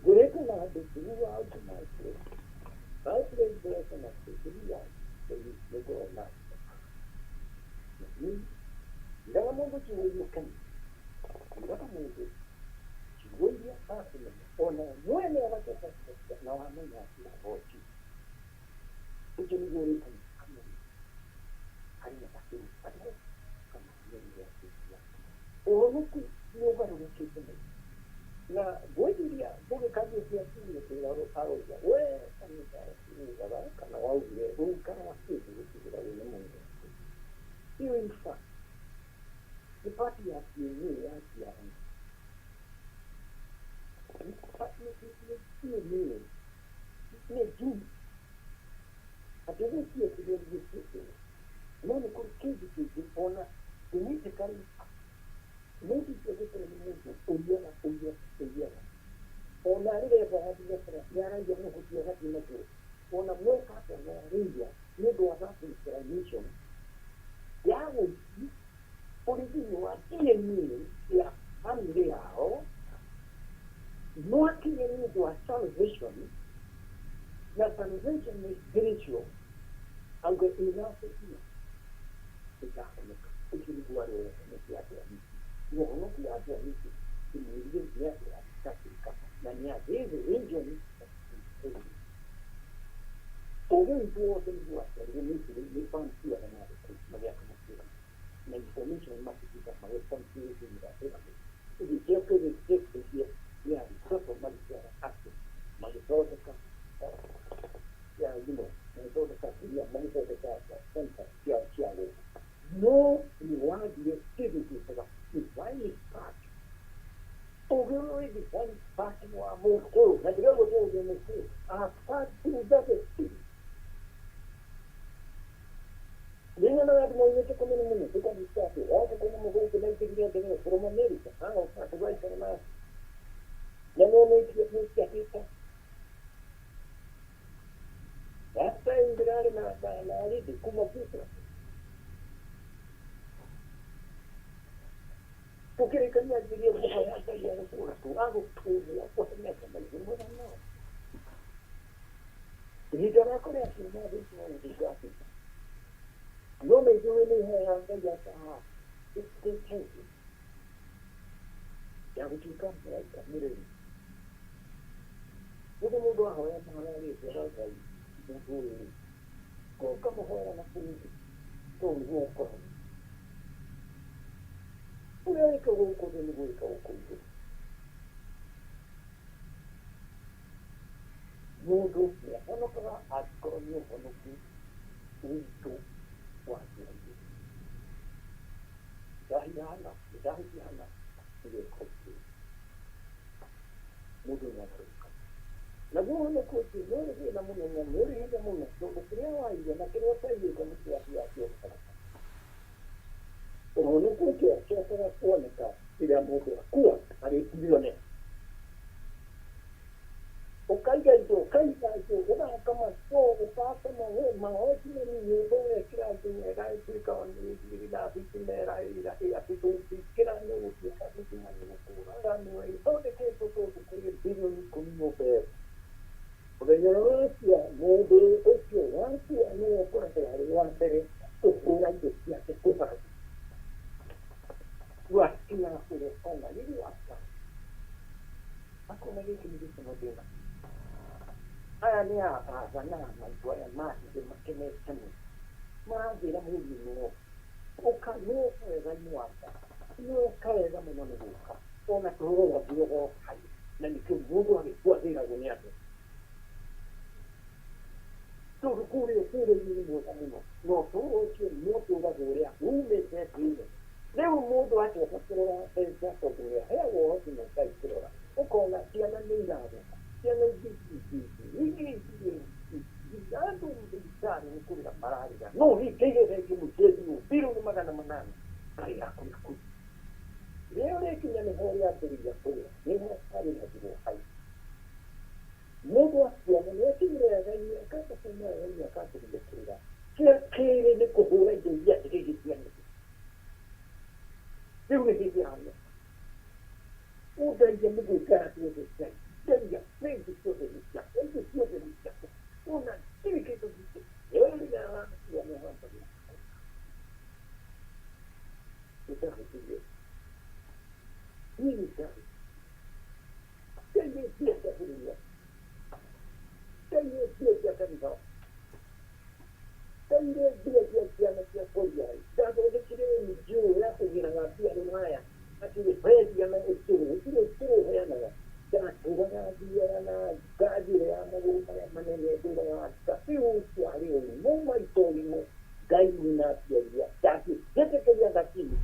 ngoretwo na andũ throughout my place. My place ngoretwo na throughout the week nĩ ngoragwo na andũ. Na niĩ njiraga mũndũ ciugo iria kanitha, njiraga mũndũ ciugo iria akũmenya ona mwene agacoka akaruta na wamenya atĩ ũhoro ũcio ũcio nĩguo ũrĩkana amenya harĩ na gakĩru karĩa kana nĩ ũhonoku nĩ ũgarũrũkĩte mũno na ngwĩciria ngũgĩkanjĩtia kiumia aroiga we kanitha ugaga kana waugire ũikara kĩndũ gũtigĩra wĩ mũndũ hiyo in fact nĩ part ya DNA ya ciarana nĩ DNA nĩ gene atĩ gũtirĩ kĩrĩa gĩkuĩte no nĩ kũrĩ kĩndũ kĩngĩ ona genetically mũndũ ũcio angĩkorwo nĩ mũndũ ũiyaga ũiyaga ũiyaga ona rĩrĩa wathiĩ nĩ araiya mũhuti agathiĩ naguo ona mweka atĩa no arĩiya nĩ ũndũ wa that inclination ya ũici ũrĩ thĩinĩ wa DNA ya family yao mwakinya nĩ ũndũ wa salvation na salvation nĩ spiritual auga enough is enough ĩkahonoka ũcio nĩguo warĩ ũhonoki wa andũ a Misiri na ũhonoki wa andũ a Misiri ndĩmwĩrire nĩ andũ a Afrika na nĩ a this region of Ethiopia. Ũgĩ witũ wothe nĩguo waciarire Misiri nĩ Bantu arĩa marĩ kũu magĩaka matũũra na information makĩhitha magĩconceal thĩinĩ wa pyramid ĩgĩcoka ĩgĩteithia nĩ Aristotle magĩciara atĩ magĩthondeka magĩthondeka kĩrĩa magĩthondeka center cia cia gũkũ no nĩ wathire kĩndũ gĩtaga divine spark ũgĩ ũyũ wĩ divine spark wa mũgĩkũyũ na ndĩrauga tondũ mũgĩkũyũ apart through that experience Nĩnya na andũ maumĩte kũnene mũno tũkanyita atĩ wacha kũna mũthũngũ maingĩrire ndege from America agoka tũgaikara nake na nĩonĩtie nĩciahĩta last time ndĩrarĩ na na na Aridi kuma Cuba tũkĩrĩkania anjĩrie kũhoya Ngai agũtũra tu agũtũria kũhe mbeca maingĩ mwega no ihinda rĩakwa rĩa kiuma thĩinĩ wa ũndũ no maithuĩ nĩ ihoya Ngai akaha ĩtĩkĩtie ya gũtuĩka mũraika mũrĩmi ũguo mũndũ ahoya mahoya rĩngĩ Ngai mũndũ ũyũ rĩ ko ũkamũhoera na kũu thĩ tondũ nĩguo ũkoragwo ũrĩa wĩka gũkũ thĩ nĩguo wĩka gũkũ igũrũ mũndũ nĩahonokaga angĩkorwo nĩ ũhonoku witũ waciarirwo ndahia hana ndahĩtia hana nĩgeka ũguo mũndũ nĩagarũrũkaga naguo ũhonoku ũcio nĩ ũrĩ thĩna mũno na nĩ ũrĩ hinya mũno tondũ kĩrĩa waigua na kĩrĩa ũtaiguĩte nĩkĩo athiaga ũhonoku ũcio ũcokaga kuoneka rĩrĩa mũndũ akua arĩ billionaire. Maoti nĩ nyũmba ũrekĩra andũ ĩgatuĩka thitima ĩratũkĩra nĩ gũtuĩka thitima nĩ gũkũraga nĩ ĩthondeketwo tondũ kũrĩ bilioni 10 nyũmba ĩyo. Mũthenya ũrĩa wakua mũndũ ũcio wakua nĩwe ũkoragwo arĩ wa mbere kũhũra indo ciake kũbanga. Wakinya kũrĩa kona rĩrĩ waka. Akona gĩkĩ nĩ gĩkeno ndĩna. Aya nĩ a baba na maitũ aya mathire makenete mũno. Maranjĩra mũriũ nĩo ũka nĩũka wega-inĩ wakwa nĩũka wega mũno nĩ gũka ona tũrũga guogoka na nĩkĩo mũndũ agĩkua thĩragwo nĩ andũ tondũ kũrĩa ũtũũro-inĩ nĩ mwega mũno na ũtũũro ũcio nĩ ũtũũragwo ũrĩa umĩte thĩ ĩno. Rĩu mũndũ acoka kũrora mbeca tondũ nĩaheagwo ũhoti na Ngai kũrora ũkona ciana nĩ irathoma ciana ingĩ ingĩ ingĩ andũ thibitarĩ nĩ kũrĩra mararĩra no hingĩire bengi mũcenjio bilioni 800 ngarĩ yaku nĩ kũ rĩrĩa ũrĩkinya nĩho ũrĩambĩrĩria kũrĩra nĩho harĩragĩrwo hau. Mũndũ akuona nĩ akinyire wega-inĩ akamba kuma wega-inĩ akambĩrĩria kũrĩra. Kĩa kerĩ nĩ kũhũra indo iria atigĩire ciana. Rĩu nĩ hĩndĩ ya mbeca. Ũndaire mũgũnda ciothe cia ndaria bengi ciothe nĩ ciakwa indo ciothe nĩ ciakwa ona ndirĩ kĩndũ gitũ. Rĩrĩa wakua nĩ wambagĩrĩria kũrĩra. Nĩndahũthirie. Niĩ nĩndahũthirie. Ndaire mbia cia bũrũri wakwa. Ndaire mbia cia kanitha. Ndaire mbia cia ciana cia kũriai. Ndathondekire NGO ya kũgĩraga mbia rũraya atĩ wendia na ũcũrũ gũtirĩ ũcũrũ ũheanaga. Ndatũraga thiaga na ngari ĩrĩa ya magũrũ marĩa manene ndũraga rĩu ũcio arĩ ũrimũ maita ũrimũ Ngai nina mbia iria ndangĩnjĩtĩkĩria thakini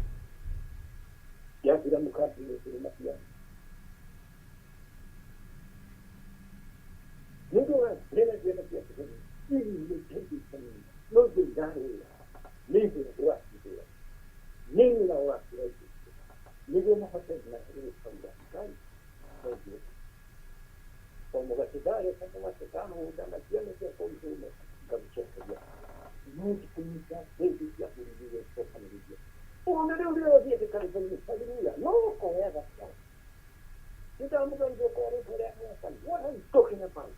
yathira mũkambĩrĩria kũrĩma ciana. Mũndũ ũrarera ciana ciake tondũ ici nĩ iteithĩte mũno no indo irarũĩra nĩ ithe ũracihũra nĩ nyina ũracihũra indo icio nĩguo mahote nginya gũkauga Ngai thengiũ o mũgate ndarĩa kamũgate ngahũna na ciana ciakwa ihũne ngagũcokeria no ti kũnyita mbeca cia bũrũri ũgĩcokanĩrĩria ona rĩu rĩrĩa ũthiĩte kanitha-inĩ haleluya no ũkoyaga ciana nĩndamũgeithia kwa rĩtwa rĩa Mwathani. What are you talking about?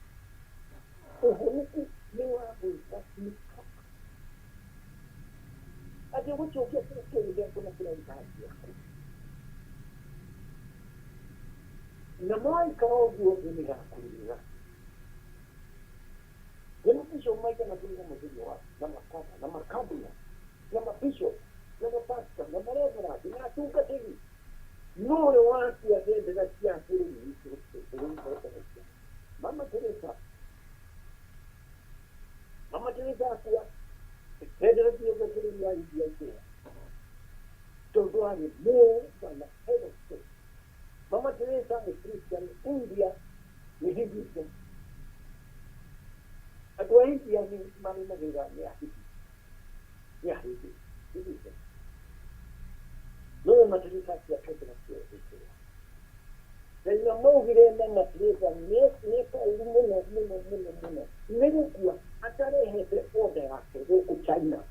Ũhonoku nĩ wa gwĩka mĩkaka atĩ ũgũcokia kĩrĩa kĩerũ gĩaku na kĩrĩa gĩaku na mwaikara ũguo thĩ nĩgakũrĩra nĩ mabishop maita matũrĩra mũthenya wa na makaba na makabina na mabishop na mapasta na mareverandi na atungatĩri no ũrĩa wakua bendera cia bũrũri witũ bũrũri bendera cia Mama Teresa Mama Teresa akua bendera ciothe bũrũri wa India ikĩra tondũ arĩ more than a head of state. Mama Teresa nĩ Christian, India nĩ Hinduism. Andũ a India nĩ marũmagĩrĩra nĩ Ahindi nĩ Ahindi Hinduism. No Mama Teresa akua bendera ciothe ikĩra. Na maugire Mama Teresa nĩ kaũru mũno mũno mũno mũno nĩ gũkua atarehete order yake gũkũ China.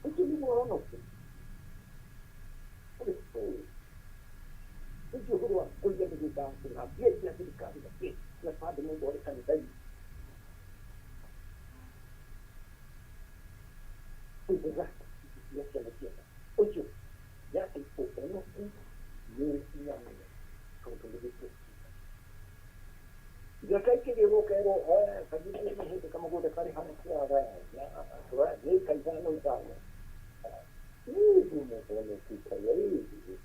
Ũcio nĩguo ũhonoku. Ũcio ũhoro wa kũiya mĩgũnda yaku na mbia cia thirikari na kĩ na bado mũndũ arĩ kanitha-inĩ. Kũhũra cia ciana ciakwa. Ũcio yatĩ ũhonoku nĩ ũrĩ hinya mũno tondũ nĩ gĩkuũ. Ithaka ikĩgĩrwo ũkerwo kanitha nĩ hĩndĩ kamũgũnda karĩ hana tũragaya nĩ ĩka ithano ithano. Hivi mũhonoku kaĩ hivi.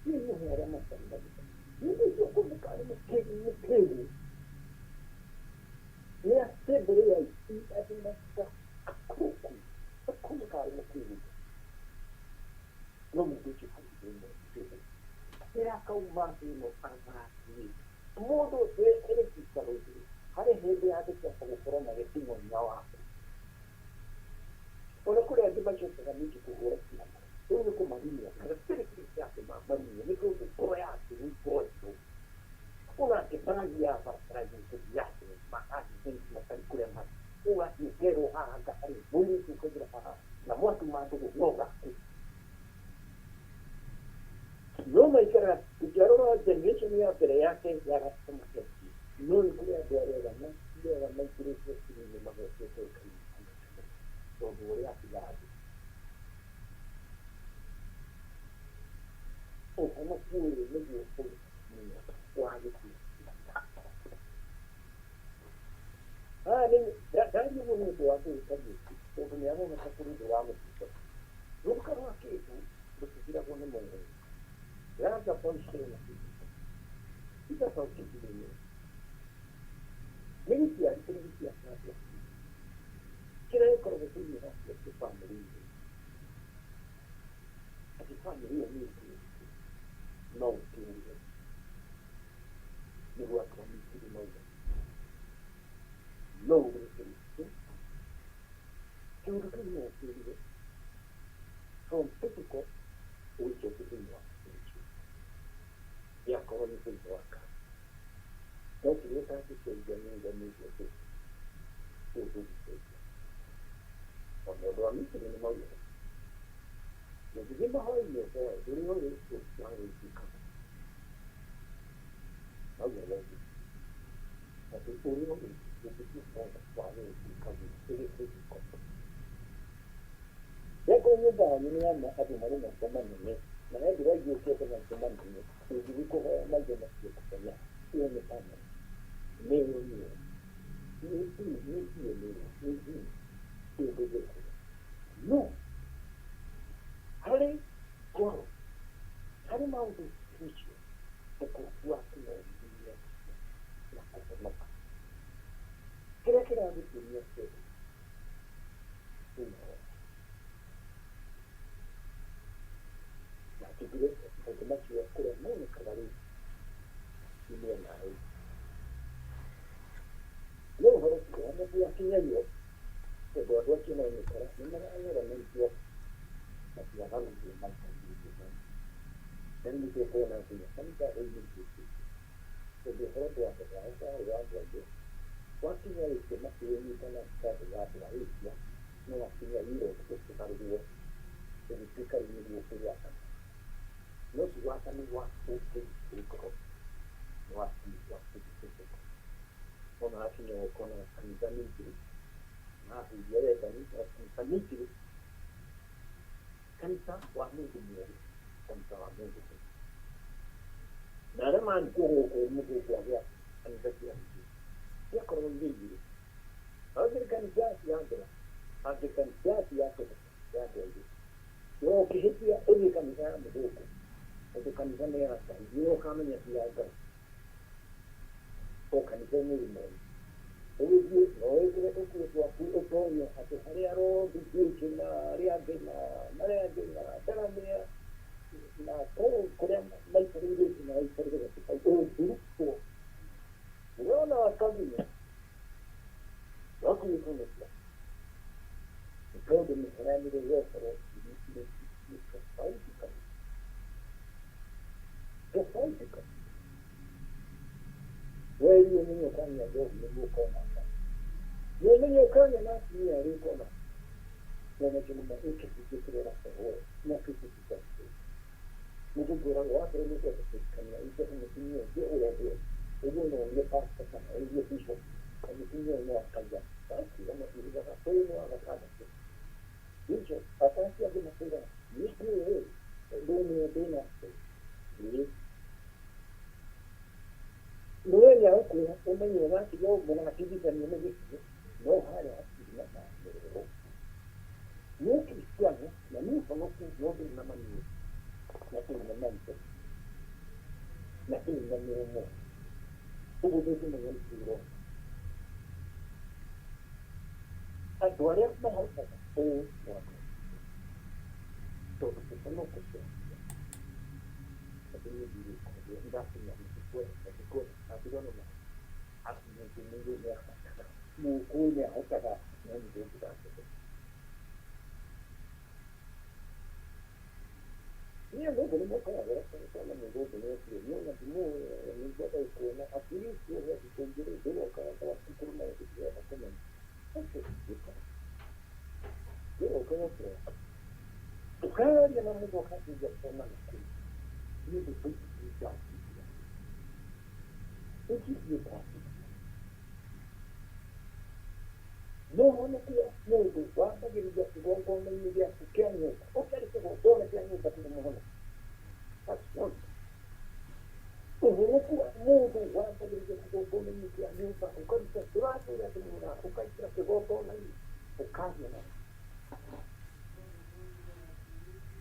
Hivi arĩa matangathĩka. Mũndũ ũcio kũmũkarĩ mũkĩgu mũkĩgu. Nĩ assembly ya ici andũ maka akũku akũmũkarĩ mũkĩgu. No mũndũ ũcio hatirĩ mũkĩgu. Rĩrĩa akauma thĩ ĩno agathiĩ. Mũndũ ũcio ĩrĩ gĩikaro-inĩ harĩ hĩndĩ yandĩkĩte gũkorwo na gĩting'onya waku. Ona kũrĩ angĩ macokaga ningĩ kũhũra ciana. Rĩu nĩ kũmarumia. Na gũtirĩ kĩndũ kĩa kũmarumia nĩ tondũ ngoro yaku nĩ ngoro. ma ndũgũ no gaku no maikara tũngĩarora generation ya mbere yake ya gatamaketie no nĩ kũrĩ andũ arĩa ega maingĩrĩte thiri-inĩ magetete Ngai tondũ ũrĩa atiga andũ ũhonoku ũyũ nĩguo ũrĩ wa gĩkuũ. Haha nĩ ndaria ũguo nĩ ũndũ wa gwĩka gĩku tondũ nĩ aroneka kũrĩ ũndũ wa mũthingo. Rũruka rwa kĩndũ rũtithiragwo nĩ mwene. Labda boishe na kĩndũ. Ita sauti thĩinĩ. Nĩ gĩciari kĩrĩ gĩciara kĩrĩa gĩkoragwo thĩinĩ wa kĩo bamĩrĩ-inĩ. Atĩ bamĩrĩ ĩyo nĩ ĩkĩrĩte no ũtũũre. Nĩguo andũ a Misiri mauga. No ũgũre Kristo. Kĩũndũ kĩu no ũkĩrire from physical ũgĩcoke thĩinĩ wa spiritual. Gĩakorwo nĩ thĩinĩ wa kanitha. No kĩrĩa ũtangĩcenjia nĩ ũrĩa nĩ ũcio ndũngĩcenjia. Ona ũndũ wa Misiri nĩ maugaga. Ũngĩthiĩ mahoya-inĩ ũhoe ũrĩa ũrĩ wagĩtuĩka. Maugaga ũguo. Atĩ ũrĩa ũrĩ ũngĩthiĩ ũhoe wagĩtuĩka ĩrĩ physical. Rĩngĩ nyũmba yanyu nĩ ya andũ marĩ maitho manene na he ndĩraiguĩte maitho manene ũngĩthiĩ kũhoya maitho macio kũhoya ĩyo nĩ family nĩ ĩyo nĩyo nĩ nĩ DNA nĩ gene ĩyo ndũngĩkũra no harĩ ngoro harĩ maũndũ spiritual ũkũrũ waku no ũthire na kũhonoka kĩrĩa kĩragũtũmia kĩndũ thĩinĩ wa na tugire maũndũ macio kũrĩa monekaga rĩu nĩ mĩena ĩyo no ũhoro ũcio wakinyario tondũ andũ acio nao nĩkora nĩ marayũranĩtio matiaga gũthiĩ maikarĩte na rĩu nĩ tũkuona nginya kanitha rĩu nĩ ituĩkĩte tondũ ũhoro ndwambaga warĩ wa andũ aingĩ wakinya Asia makĩũnyitana warĩ wa andũ a Asia no wakinya Europe ũkĩgarũrwo ũgĩtuĩka rĩu nĩguo ũgwatana no ti wathani wa ũkĩrĩ ngoro nĩ wathani wa physical ona hakinya ũkona kanitha nĩ igĩrĩ marahunjia wendani no kanitha nĩ igĩrĩ kanitha wa mũndũ mwerũ kanitha wa mũndũ mwerũ na arĩa marĩ gũkũ mũthũngũ agĩa kanitha cia igĩrĩ ciakoragwo irĩ igĩrĩ Anglican Church ya mbere Anglican Church ya mbere ya andũ airũ no ũkĩhĩtia ũthiĩ kanitha ya mũthũngũ tondũ kanitha nĩ ya Ngai nĩwe ũkamenya ti ya Ngai o kanitha-inĩ ĩmwe ũgĩthiĩ no wĩkĩre tũkuo twaku ũtonye atĩ harĩa rondi Jesu na arĩa angĩ na marĩa angĩ na Ndaramĩa na kũu kũrĩa maikarĩire na waikarĩre gĩtĩ kau ũngĩrutwo ũrona wakaginya no kwĩhonokia nĩ tondũ mĩheanĩre ya ũhoro nĩ tofauti kabisa tofauti kabisa wewe ũmenye ũkanyua njohi nĩguo ũkona Ngai nĩ ũmenye ũkanyua na atumia arĩa ũkona na nakĩo nĩ kĩhunjio kĩrĩa ũrakorwo na kĩhunjio mũthũngũ eragwo wakorwo nĩ ũkwenda kũhikania ũingĩre mũtumia ũngĩ ũrendwo ũguo no ũrie pastor kana ũrie bishop na mũtumia ũyũ nĩ wa kaiya bakiuga matiugaga ũyũ nĩ wa gatandatũ bishop baba acio angĩ makwĩraga nĩkĩĩ ũndũ ũmwe ndĩnake ĩĩ nĩwe nĩagũkwĩra ũmenye ũgatiga ũguo na matigithanie nĩ gĩkuũ no harĩa hatirĩ na merũ nĩ ũkristiano na nĩ ũhonoku no ndũrĩ na maniũrũ na ndũrĩ na maitho na ndũrĩ na mĩromo ũguo ndũngĩmenya nĩkĩ ũrona andũ arĩa mahotaga ũũ nĩ andũ tondũ ũhonoko cia atĩ niĩ ndigũkorwo ndakinya ndikwenda ndikwenda andigano na mũndũ mũirũ nĩ ahotaga mũgũkũyũ nĩ ahotaga no mũthũngũ ndangĩhota niĩ andũ nĩ mokaga gwakwa na mũthũngũ nĩ okire niĩ ona ndimũĩ nĩ ngwenda gũkuona at least ũhe thikũ igĩrĩ ndĩrokaga gwaku kũrĩ maũndũ ndĩrenda kũmenya. Okay, gĩka ndĩroka gwakwa. Ũkaria na mũndũ akambĩrĩria kuona na kũu. Nĩ ũndũ ndingĩanjĩria. Ũkiriĩ kwanjĩria. No ũhonokie mũndũ wambagĩrĩria kĩgongona-inĩ gĩaku kĩa nyũmba. Ũtarĩ kĩgongona kĩa nyũmba ndũrĩ mũhonoku. That's one. Ũhonoku wa mũndũ wambagĩrĩria kĩgongona-inĩ kĩa nyũmba, ũkaruta ndũratũra ndũmũra, ũkaingĩra kĩgongona-inĩ, ũkaria na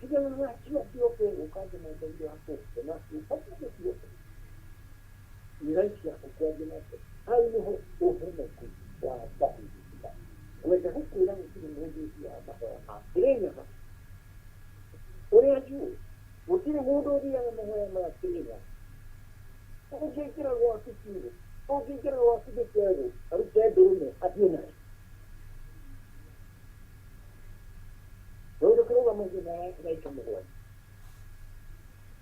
tigana na acio angĩ othe, ũkaria na Ngai waku, na ũbatiĩ ciothe. Ngai ciaku kwaria na Ngai. Hau nĩho ũhonoku wambagĩrĩria. Ngwenda gũkwĩra gũtirĩ mũndũ ũthiaga mahoya ma Kĩrĩnyaga. Ũrĩa njũĩ, gũtirĩ mũndũ ũthiaga mahoya ma Kĩrĩnyaga. Ũngĩingĩra gwaku kiugũ, ũngĩingĩra gwaku gĩcegũ, arute ndũrũme athiĩ nayo. Tondũ kĩrũgamagio na araika mũgwanja.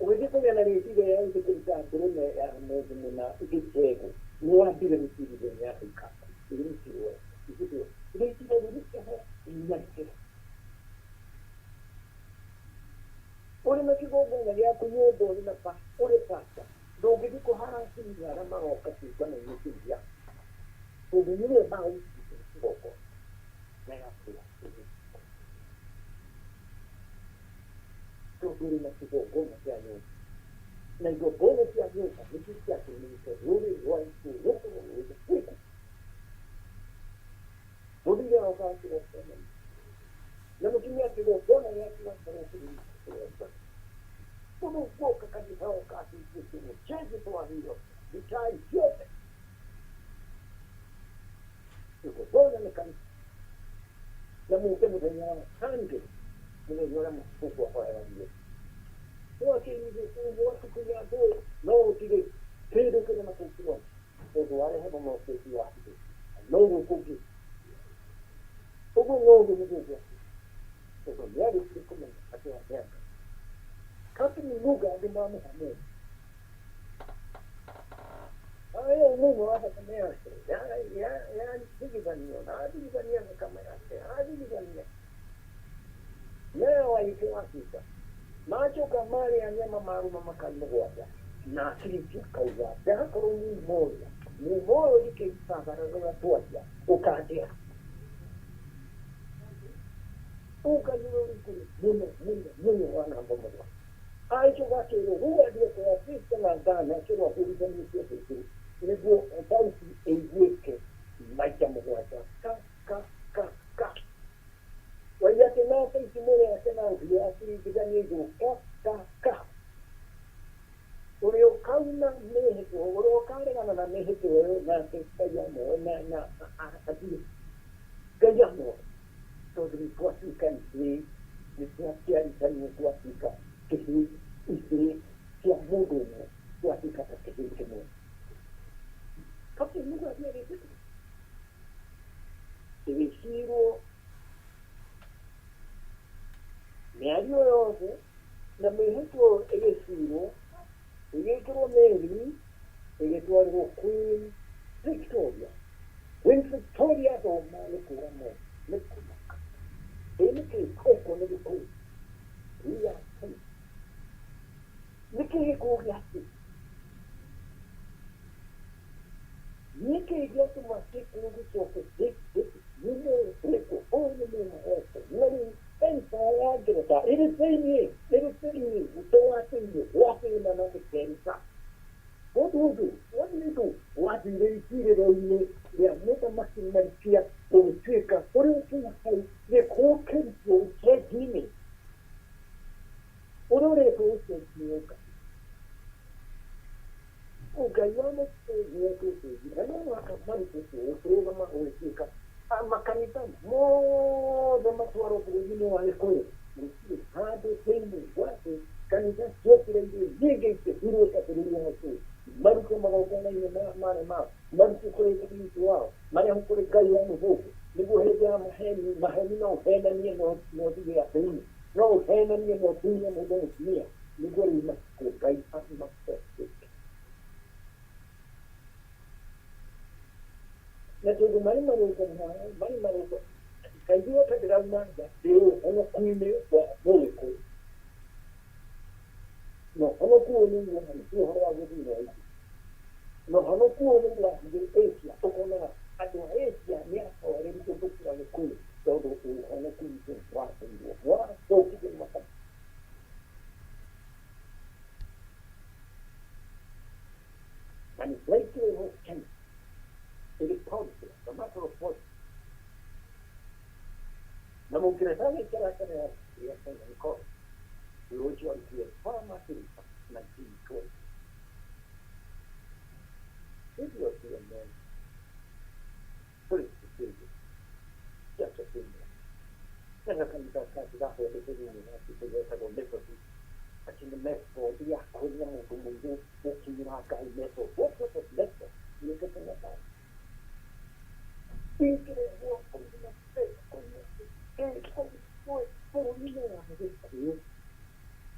Ũgĩthiĩ kũgĩa na rĩciria rĩa gũthiĩ kũruta ndũrũme ya mũndũ mũna gĩcegũ, nĩ wambire gũcirithio nĩ araika aku. Rĩciria rĩu rĩkĩhe na rĩkĩhe. Ũrĩ na kĩgongona gĩaku nyũmba ũrĩ na ũrĩ pastor, ndũngĩthiĩ kũhara atumia arĩa maroka kĩũngano-inĩ kĩu gĩaku. Tondũ nĩwe magũitithia kĩgongona na yaku ya tondũ ũrĩ na kĩgongona kĩa nyũmba. Na igongona cia nyũmba nĩcio ciatũmĩte rũrĩrĩ rwa Gĩkũyũ rũkorwo rwĩ rũthingu. Mũthuri arokaga kĩgongona-inĩ na mũtumia kĩgongona gĩake gĩgakorwo kĩrĩ kĩgongona. Mũndũ ũgũka kanitha oka ateithĩtie mũchenji twagĩrĩirwo mitai ciothe. Kĩgongona nĩ kanitha. Na mũke mũthenya wa Sunday, mũthenya ũrĩa mũkũhoeragie. Mwakĩigithie mũgatukunya andũ no gũtirĩ kĩndũ kĩrĩ na kũu kĩrona. Tondũ warehe mũmokĩti wa hitho. No ũguo kũngĩ. Ũguo noguo nĩguo gwakĩrĩire. Tondũ nĩarĩkirie kũmenya atĩ wa nĩ Ngai. Captain Muga andũ mamũha mũndũ. Ayo mũmwe wa thakame yake yathigithanio na athigithania thakame yake athigithania nayo waitũ Afrika macoka marĩa nyama marũma makari mũgwanja na akiriti akauga ndakorwo mumoya mumoyo ndikĩbagararora twaria ũkandĩa ũkanyũrũ igũrũ mũno mũno mũno wa namba mũgwanja agĩcoka akĩrwo rĩu athiĩ kwa Afrika na Ghana akĩrwo ahũrithanie ciothe igũrũ nĩguo thauti ĩiguĩke maita mũgwanja ka ka ka ka waiga atĩ nake itimũ rĩake na ũhiũ akiringithania igũrũ ka ka ka ũrĩa ũkauna mĩhĩtwa ũrĩa ũkaregana na mĩhĩtwa ĩyo nake Ngai amuoe na athiĩ Ngai amuoe tondũ nĩ twatuĩka ihĩĩ nĩ twaciarithanio twatuĩka kĩhĩĩ ihĩĩ cia mũndũ ũmwe twatuĩka ta kĩhĩĩ kĩmwe. Captain Muga athiĩ agĩtĩkĩra ĩgĩcirwo mĩario yothe na mĩhĩtwa ĩyo ĩgĩcirwo ĩgĩkĩrwo meri ĩgĩtwarĩrwo Queen Victoria. Queen Victoria athoma nĩ kũra moko nĩ kũmaka ĩ nĩkĩ twekwo nĩ Gĩkũyũ we are free nĩkĩ gĩkũyũ gĩakĩ nĩkĩ gĩatũma gĩkũyũ gĩcoke mumo wĩkwo ũyũ nĩ mumo wekwo na rĩu empire ya Ngeretha ĩrĩ thĩiniĩ ĩrĩ thĩiniĩ mũtwe wa thĩiniĩ wa thĩna na gĩkenja What do you do? What do you do? Wathire icirĩro-inĩ rĩa mũthamaki Malikia ũgĩtuĩka ũrĩ ũkinya hau gĩkũũ kĩrutwo ũcenji-inĩ ũrĩa ũretwo ũcenji nĩ Ngai. Ũngai wa mũtĩ nĩwetwo ũcenji na no mũhaka marutwo ũkĩrũgama ũgĩtuĩka makanitha mothe matwarwo bũrũri-inĩ wa Gĩkũyũ gũtirĩ handũ thĩinĩ wa thĩ kanitha ciokire irĩ nyingĩ ikĩhurũka bũrũri wa Gĩkũyũ marutwo magongona-inĩ marĩa mao marutwo kũrĩ Ngai witũ wao marehwo kũrĩ Ngai wa mũthũngũ nĩguo hĩndĩ ya maheni maheni no ũhenanie no ũthire thĩinĩ no ũhenanie no ũtunye mũndũ mũtumia nĩguo rĩu matukũ Ngai amacoketie na tondũ marĩ marũngo mao marĩ marũngo kaiguo ta ndĩrauma nja ndĩ ũhonoku-inĩ wa mũgĩkũyũ. Ũyũ nĩguo ti ũhoro wa gũthiĩ na na ũhonoku ũyũ nĩguo ũrathiĩ Asia ũkonaga andũ a Asia nĩ ahoreri gũkĩra Gĩkũyũ tondũ ũhonoku witũ wateirwo wathũkirio nĩ makanitha. Na nĩ twaingĩrĩrwo Kenya. It is policy, a matter of policy. Na Mũngeretha agĩikara Kenya ya Kenya nĩ college. Ũcio arutire far Martin 1920. Hivyo CNN tũrĩ Church of England. Na kanitha gathondekeirwo university getagwo Methodist. Atĩ nĩ method ya kũria mũndũ mũirũ gũkinyĩra Ngai method. What sort of method? Nĩũkĩte method. Ingĩrehwo bũrũri-inĩ wa Gĩkũyũ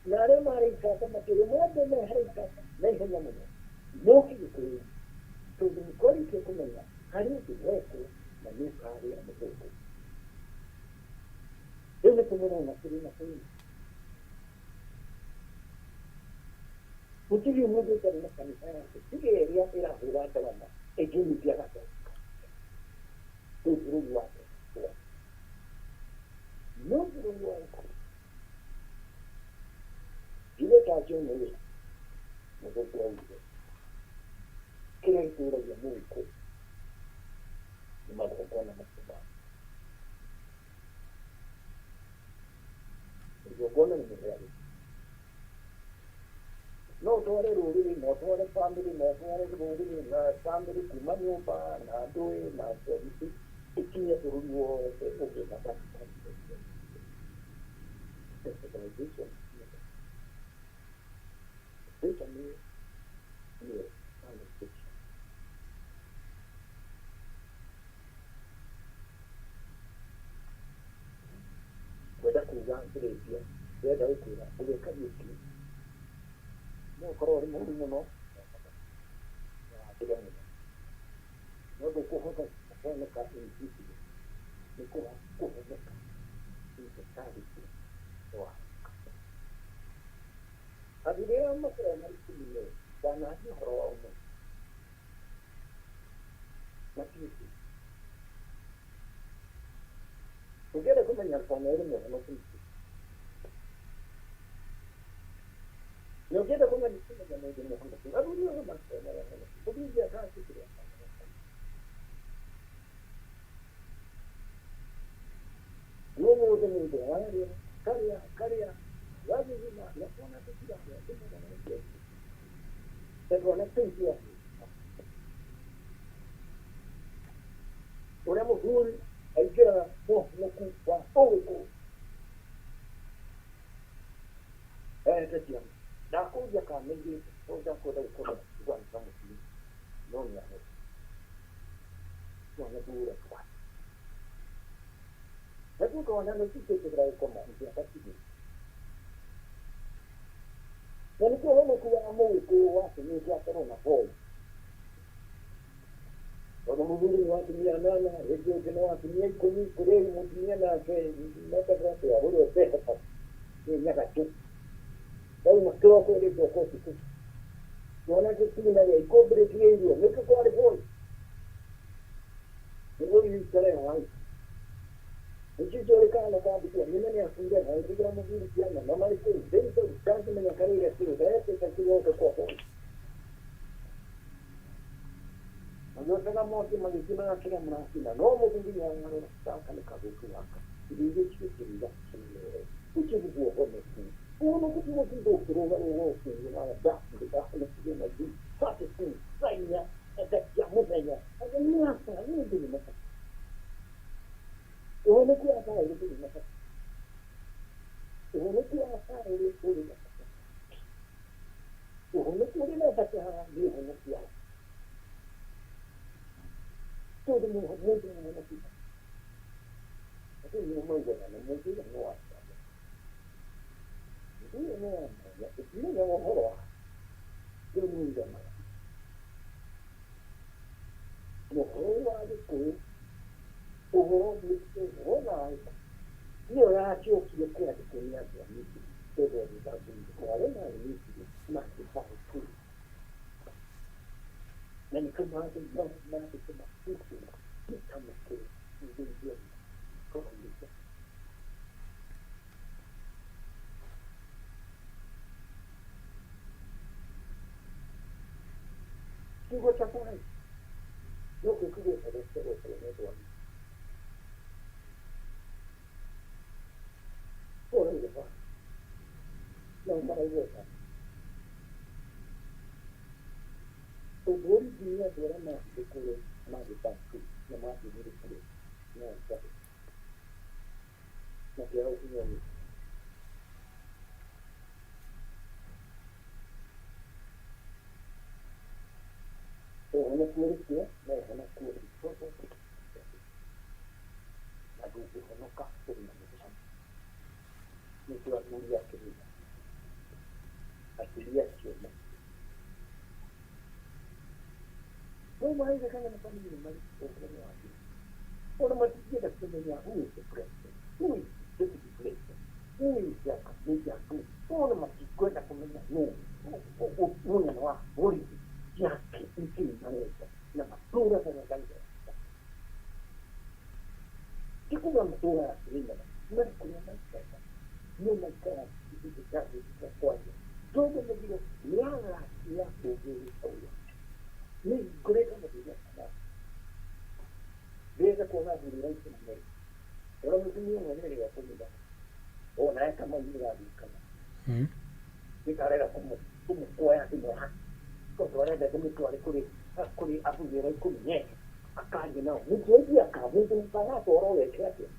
na arĩa marĩ ikata makĩrĩ mothe mehere ikata na ihenya mũno moke Gĩkũyũ tondũ nĩ kwarĩkia kũmenya harĩ ũndũ wekwo na nĩ ũkarĩa mũthũngũ. Rĩu nĩ tũmũrona kũrĩ na kũrĩ. Gũtirĩ mũndũ ũtarĩ na kanitha yake tiga ĩrĩa ĩrahũra ndarama ĩngĩnyitĩa Gatolika. Rĩu bũrũri wake no bũrũri wa Gĩkũyũ njuge ta John ũyũ mũthũngũ augire kĩrĩa gĩtũragia Mũgĩkũyũ nĩ magongona macio ma igongona nĩ mũheani no ũtware rũrĩrĩ na ũtware bamĩrĩ na ũtware rũrĩrĩ na bamĩrĩ kuma nyũmba na ndũĩ na ĩkinye bũrũri wothe ũgĩe na that confidence. Sensitization nĩ nĩ conversation. Kwenda kuga ngĩrĩkia ndĩrenda gũkwĩra ũrĩa Kariũki no ũkorwo ũrĩ mũũru mũno na wagĩre mũno no ndũkũhota kũhonoka in history nĩ kũhonoka in totality wahonoka. Athuri arĩa makoragwo marĩ ikũmi ndanaria ũhoro wao mũno matiũĩ. Ũngĩenda kũmenya kana ũrĩ mũhonoku nĩkĩ na ũngĩenda kũmenya mũndũ mũhonoku athuri othe makoragwo marĩ ahonoku mũthuri atanjĩkĩre ũmũthĩ mũndũ ararĩa karĩa karĩa gathuguma na twana tũtirarĩa na twana tũu tũrarĩa ũrĩa mũthuri aingĩraga mũhonoku wa ũgĩkũyũ ehete ciana ndakũria kana nĩ airĩtu tondũ ndakwenda gũkorwo na mũtumia no nĩ ahete twana tũra twana natuo twana nĩ tũtĩkĩra gũkoma itiabatiĩ na nĩkĩo ũhonoku wa Mũgĩkũyũ watũmĩte akorwo na boy tondũ mũthuri nĩ wa atumia anana rĩngĩ ũngĩ nĩ wa atumia ikũmi kũrĩ mũtumia nake metagwo atĩa ũrĩa ũtehokaga nĩ nyagatũ Dauma kĩroko ĩrĩcoka ũtukũ twana tũtinarĩa ikũmbĩrĩtie irio nĩkĩ kwarĩ boy nĩguo ikare hai nĩkĩo kana kambĩtia nyina nĩ akuire agĩtigĩra mũthuri ciana na marĩ kũu rĩu tondũ ndangĩmenya karĩre kĩũ ndetĩte kĩgoke kwa boy magĩotaga mwaki magĩkinaga kĩrĩa mũrakina no mũthuri nĩ ararora gaka nĩ kathũku gaka irio iria cigĩkĩruga cinere ũcio nĩguo ũhonoku ũhonoku ti gũtinda ũkĩrũgarũga ũkiugaga ndahonokire na 32 thaa inya cia mũthenya nĩ aca niĩ ndĩrĩ na bata ũhonoku wa bamĩrĩ ndũrĩ na bata ũhonoku wa bamĩrĩ ũrĩ na bata ũhonoku ũrĩ na bata nĩ ũhonoku wa tondũ mũndũ mũhonoku andũ nĩo maugaga na mũndũ ũyũ nĩ wa mwanya mũndũ ũyũ nĩ wa mwanya ũtimenyaga ũhoro wake rĩu nĩ ũiganaga ũhoro wa Gĩkũyũ ũhoro wona wa Gĩkũyũ nĩyo yacokire kwandĩkwo nĩ andũ a Misiri tondũ andũ a arĩa marĩ Misiri makĩhota Nĩguo cabai no kĩo kĩgwetagwo kĩgwetagwo nĩ ũndũ wa ũraigua ba no maraigweta ũndũ ũrĩ andũ arĩa mathire kũrĩa mathiĩ Bantu na mathire kũrĩa Nyanza makĩaga gũkinya. Ũhonoku ũrĩ kuo no ũhonoku ũrĩ na ndũngĩhonoka ũrĩ na mehia. Nĩkĩo athuri a kĩrĩma, athuri acio no maraigagana na bamĩrĩ marĩ ũhoro wa thĩ ona matingĩenda kũmenya who is the president, who is the deputy president, who is the major who, ona matikwenda kũmenya nũ mũnene wa borithi ciake nĩkĩĩ marenda na matũraga na kanitha. Ti kuga matũraga Kĩrĩnyaga, marĩ kũrĩa maikaraga no maikaraga gĩcunjĩ kĩa gĩa kwaria tondũ mũthiro nĩ ya ũũgĩ ũrĩa nĩ ngoretwo na thĩna kana ndĩrenda kuona athuri raici na merĩ ona mũtumia ũmwe nĩarega kũnyita ona eka mau nĩraririkana nĩkarega kũmũkuoya thimũ yake tondũ arenda ndĩmũtware kũrĩ athuri arĩa ikũmi na erĩ akarie nao nĩkĩo akamwĩte mũkagatwara weke atĩa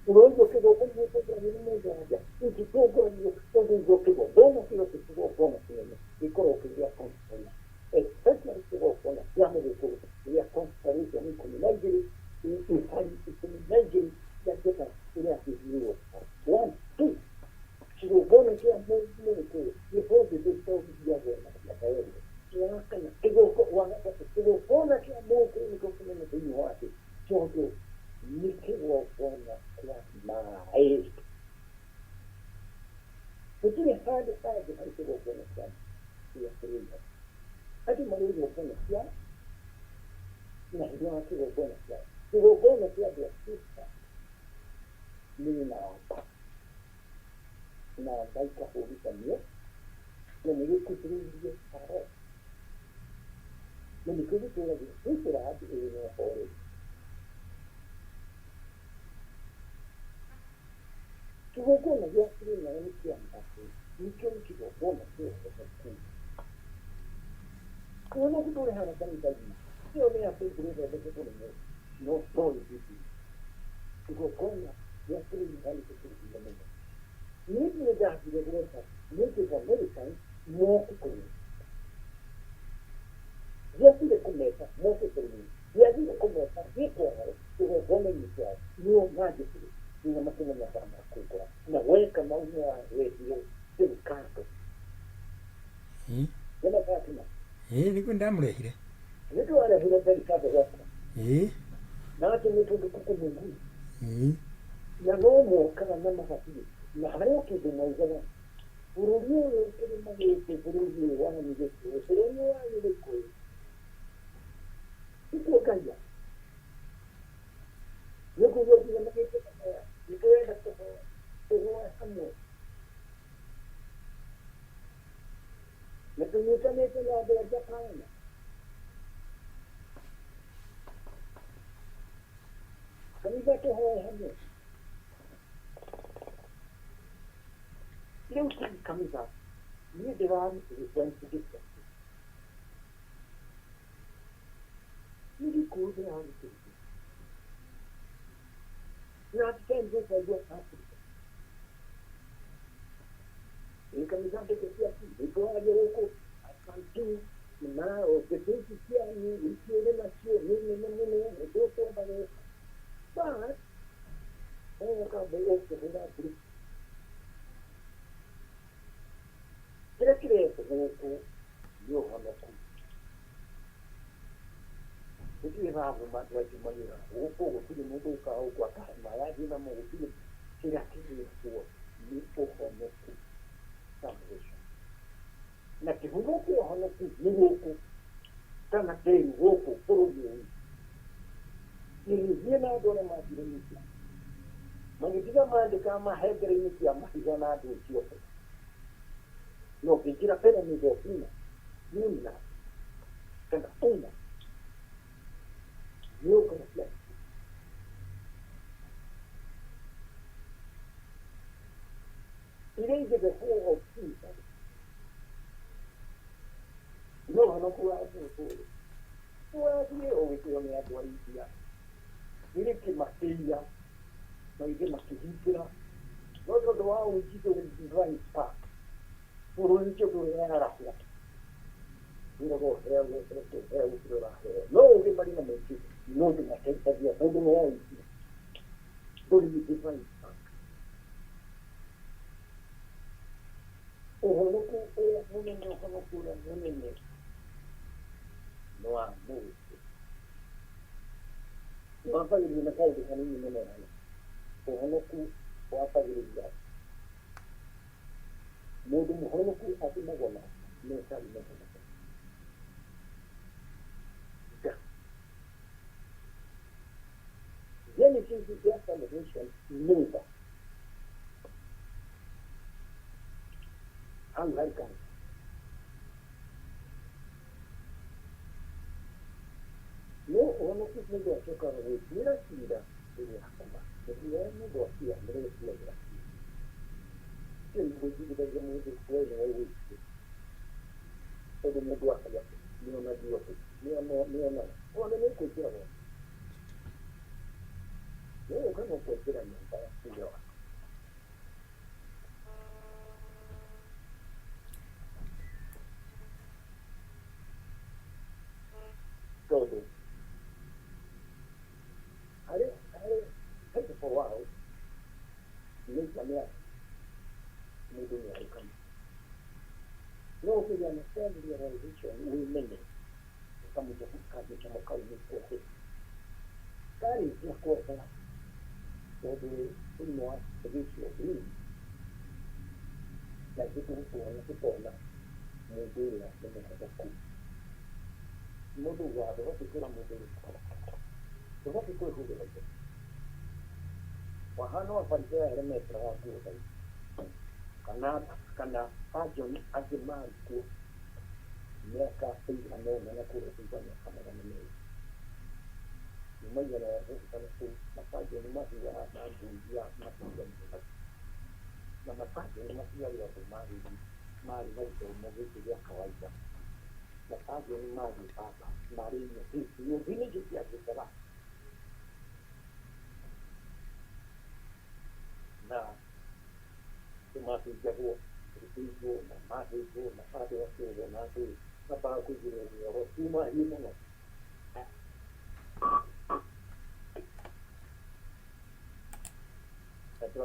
ũroigua kĩgongona gĩtongoragio nĩ mũndũ wa nja gĩtitongoragio tondũ igua kĩgongona kĩo ti kĩgongona kĩnene gĩkoragwo kĩ gĩa constellation, especially kĩgongona kĩa mũgĩkũyũ gĩa constellation ikũmi na igĩrĩ, ihari ikũmi na igĩrĩ cia njata ĩrĩa ciĩgiĩirwo. One, two, kĩgongona kĩa mũgĩkũyũ nĩ bondĩtĩ ithomithiagwo na ciakaerwo wa kana wa gatatũ kĩgongona kĩa mũgĩkũyũ nĩkĩo kĩnene thĩinĩ wa thĩ tondũ nĩ kĩgongona kĩa maĩ. Gũtirĩ handũ hangĩ harĩ kĩgongona kĩa kĩrĩma. Andũ marĩ igongona cia na hinya wa kĩgongona kĩa kĩgongona kĩa andũ a Kristo nĩ namba namba ikahũrithanio na nĩ gĩkuhĩrĩirie aro na nĩkĩo gĩtũragio Switzerland ĩrĩ na ũhoreri. Kĩgongona gĩa Kĩrĩnyaga nĩ kĩa mbaĩ, nĩkĩo nĩ kĩgongona kĩa ũhonoku. Ũhonoku ndũrehaga kanitha-inĩ, ĩyo nĩ assembly ĩthondeketwo nĩ mũndũ, no toĩ Bibilia. Kĩgongona gĩa Kĩrĩnyaga nĩkĩo kĩrĩ hinya mũno. Niĩ nĩ ndathire gwetha Native Americans moke kũrĩ niĩ. Ndiathire kũmeta moke kũrĩ niĩ, ndiathire kũmeta thiĩ kwao kĩgongona-inĩ kĩao nĩo manjĩtire nginya makĩmenya ndamakũngũra na we Kamau nĩ warehire thirikari. Nĩ Fatima. Ĩĩ, nĩguo ndamũrehire. Nĩ twarehire thirikari gwakwa. Na atĩ nĩ tondũ kuku mũingĩ na no mokaga na magathiĩ na harĩ o kĩndũ maugaga bũrũri ũyũ kĩrĩma gĩkĩ bũrũri ũyũ wanyu Gĩkũyũ bũrũri ũyũ wanyu Gĩkũyũ tikuo Ngai nĩkũguo nginya magĩte kũhoya nĩ tũrenda kũhoya tũhoe hamwe na tũnyitanĩte na andũ a Japan kanitha tũhoe hamwe rĩu ti kanitha niĩ ndĩra represent different nĩ gĩkuũ ndĩrarutĩte na at times ũkaigua Africa ĩ kanitha ndege ciaku nĩtũraria gũkũ asanti na mbeca ici cianyu ici ũrĩ nacio nĩ nene mũno nĩkĩo twenda gũka but ũkambe ũkĩhũra brief kĩrĩa kĩretwo gũkũ nĩ ũhonoku. Gũtirĩ handũ andũ aingĩ maigaga gũkũ gũtirĩ mũndũ ũkaga gũkũ akahe maĩ athiĩ namo gũtirĩ kĩrĩa kĩretwo nĩ ũhonoku, salvation, na kĩhumo kĩa ũhonoku nĩ gũkũ kana tĩri gũkũ bũrũri ũyũ witũ. Nĩgĩthiĩ na andũ arĩa mathire Misiri magĩtiga mandĩkaga mahengere-inĩ cia mahiga na andũ Ethiopia no ũkĩingĩra pyramid of Una Una. Kana ũna nĩ ũkona cia iria ingĩ the whole of Jesus no honoku wa Jesũ wathiĩ ũgĩtĩo nĩ andũ a India gĩrĩkĩ makĩiya magĩthiĩ makĩhingĩra no tondũ wa ũici ndũrĩ divine spark bũrũri ũcio ndũrĩ warahũra wĩragwo ũheagwo ũheagwo kĩrĩa ũraheo no ũgĩ marĩ na mũingĩ no ndũmateithagia tondũ nĩ wa ũici ndũrĩ divine spark. Ũhonoku ũrĩa mũnene, ũhonoku ũrĩa mũnene nĩ wa mũndũ. Wambagĩrĩria na kaũndũ kanini mũno hana. Ũhonoku wambagĩrĩria mũndũ mũhonoku athimagwo na nĩ ũtarĩ mũhonoku. Genesis ya salvation never. Hau harĩ kanitha. No ũhonoku mũndũ acokaga gwĩtuĩra cira rĩrĩa akua. Rĩrĩa mũndũ akua nĩ gwĩtuagĩra cira. Ũcio nĩ gwĩtigithagia mũndũ we nĩwe wĩtie. Tondũ mũndũ akua nĩonagio atĩ nĩonaga. Ona nĩ kwĩkĩragwo. Nĩ ũka no kwĩkĩra nyũmba ya ithe waku. Tondũ harĩ harĩ principle wao nature nĩ atĩ mũndũ nĩ arĩ kanitha. No ũkĩgĩa na self realization wĩmenye kamũcamo kau nĩ kwehera. Karĩkia kwehera tondũ thĩinĩ wa spiritual being na ithuĩ tũgũkuona tũkona mũndũ ũrĩa nĩ mũhonoku. Mũndũ ugaga ndũbatiĩ kwĩra mũndũ wĩ mũhonoku. Ndũbatiĩ kwĩhũthĩra indo. Wahana wa Farisai arĩa mekĩraga nguo ndaihu kana surgeon angĩ marĩ kuo mĩaka ĩigana ũna na kũrĩa thutha mĩaka magana merĩ. Nĩ maigana gũka na kũu masurgeon mathiaga na nguo iria matinganire na masurgeon matiarĩ andũ marĩ na gĩthomo gĩkĩ gĩa kawaida. Masurgeon marĩ baba marĩ nyũmba nyũmba-inĩ icio ciagĩkaga na nĩmathĩnjagwo gũthĩnjwo na mathĩnjwo na andũ akĩrwo na andũ mambaga kũigĩrĩrwo mĩoro kuma hiũ mũno. Andũ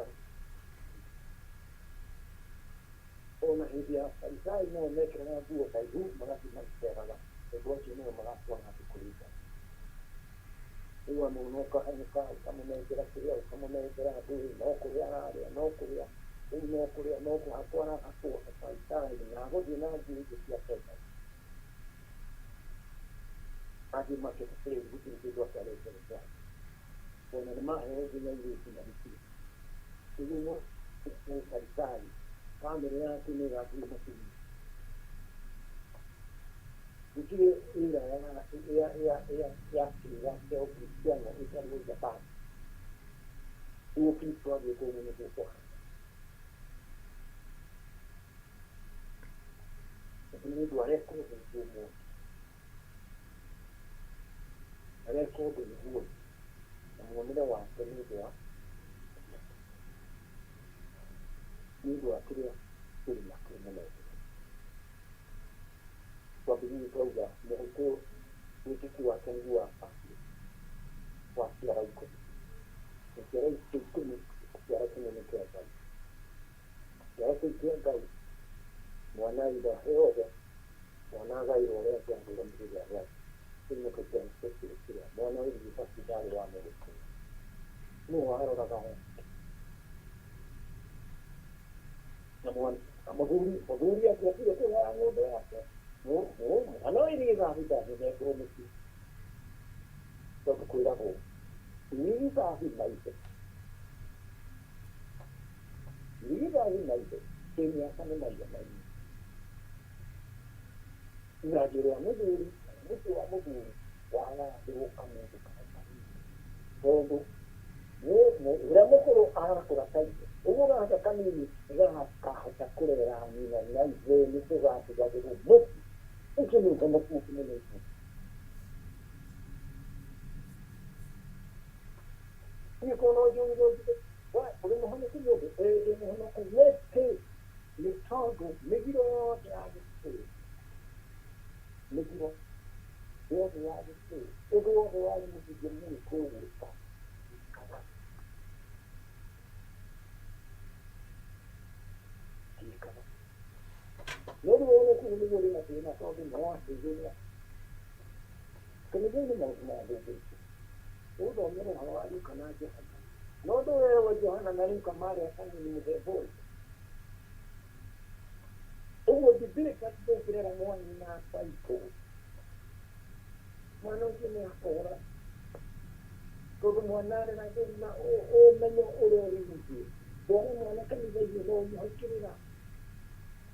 ona hĩndĩ ya Farisai no mekĩraga nguo ndaihu magathiĩ magĩceraga tondũ acio nĩo magatwara andũ kũrĩ Ngai. Rĩu amwe ũkahanyũka ũkamũnengera kĩrĩa ũkamũnengera ndũĩ no kũrĩa ararĩa no kũrĩa rĩu no kũrĩa no kũhakwo arahakwo Farisai na agũthiĩ na nguo icio cia betha. Angĩ makĩrĩ gũtirĩ kĩndũ akĩarĩte ona nĩ maheo nginya airĩtu na gĩkĩro. Rĩu Farisai bamĩrĩ yaku nĩ ĩgathiĩ matu-inĩ. Gũtirĩ ĩra ya kĩrĩra kĩa ũkristiano ĩtarĩ Japan. Rĩu ũkristo athiĩ kũu nĩguo kũhana. Nĩ mũndũ areka ũndũ nĩguo muone. Areka ũndũ nĩguo na muonere wake nĩ ũndũ wa nĩ ũndũ wa kĩrĩa kĩrĩ nakĩo mũno. Twambĩrĩirie twauga mũgĩkũyũ wĩtĩkio wake nĩguo wa wa ciara ikũmi. Na ciara icio ikũmi kĩara kĩmwe nĩ kĩa Ngai. Kĩara kĩu kĩa Ngai mwana either aheo othe mwana agaĩrwo ũrĩa angĩ arũgamĩrĩre arĩa angĩ. Kĩu nĩkĩo kĩara kĩrĩa mwana wa irigithathi ndarĩ wa mũgĩkũyũ. Nũ waroraga na mwana mũthuri mũthuri angĩathire kũgaya ng'ombe yake mwana wa irigithathi ndangĩnengerwo mũciĩ tondũ kwĩragwo irigithathi na ithe irigithathi na ithe kĩmĩaka nĩ maiganaine. Na njĩra ya mũthuri Mũtĩ wa mũthuri wagathĩrwo kamũndũ kana kanini tondũ ũrĩa mũkũrũ arakũra kaingĩ ũguo gaka kanini gakahota kũrera nyina na ithe nĩ tũgatigagĩrwo mũtĩ ũcio nĩ ũhonoku mũnene. Niĩ kono njũrire njuge we ũrĩ mũhonoku mũndũ ĩĩ ndĩ mũhonoku nĩkĩ nĩ tondũ mĩgiro yothe ya gĩkũyũ mĩgiro yothe ya gĩkũyũ ũndũ wothe warĩ mũthingi mũgĩkũyũ gwĩka ndikaga ndikaga no rĩu ũhonoku nĩguo ũrĩ na thĩna tondũ nĩ wateithĩrĩra kanitha-inĩ maũndũ mathũkĩte ũthomere ũhoro wa Luka na Johana no ndũwerwo Johana na Luka marĩ akanini mũthemba ũrĩkũ ũguo ndibirika ndũngĩrera mwana na baibũ mwana ũcio nĩ akora tondũ mwana areragwo na ũmenyo ũrĩa ũrĩ mũciĩ twara mwana kanitha-inĩ no ũmũhe kĩrĩra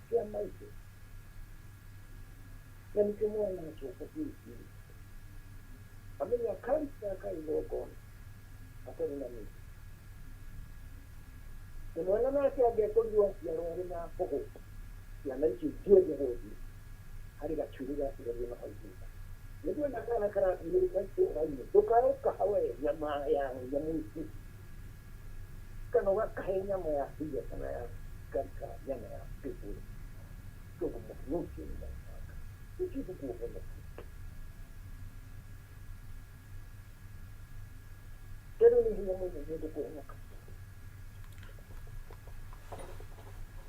kĩa maitũ na nĩkĩo mwana acoka kĩrĩkĩrĩ amenya karuta ka igongona atarĩ na mĩri na mwana nake angĩakorirwo aciarwo arĩ na mbũgũ ciana icio itienjagwo harĩ gachurí gatigario na hau thutha nĩguo na kana karathiũrũrũka itũũra-inĩ ndũkae ũkahe nyama ya nyamũ ici kana ũgakahe nyama ya mbia kana ya karika nyama ya mbĩmbũ tondũ mwana ũcio nĩ mwana wa Ngai ũcio nĩguo ũhonoku rĩu nĩ hinya mũno mũndũ kũhonoka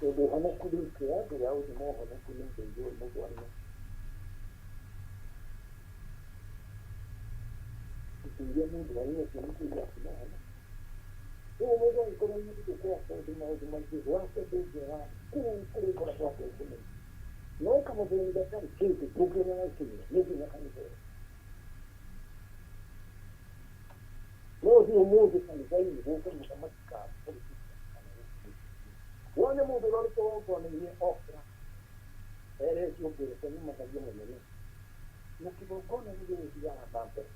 tondũ ũhonoku rĩu kĩrathi ya ũthima ũhonoku nĩ ũteithio mũndũ arĩ indo iria mũndũ arĩ nacio nĩcio iratũma rĩu mũndũ angĩkorwo nĩ kwa tondũ maũndũ maingĩ gwake ndũngĩona kũu kũrĩ ngora gwake kũnene no kamũthĩni gatarĩ kĩndũ ndũngĩona gagĩkinyĩra nĩ nginya kanitha ĩyo no ũthiĩ ũmũthĩ kanitha-inĩ gũke mũthamaki ka kana wone mũndũ ũrĩa ũrĩ kĩgongona-inĩ okĩra ere ũcio ũngĩ reke nyumagarie mũnene na kĩgongona nĩ gĩgũthiaga na mbere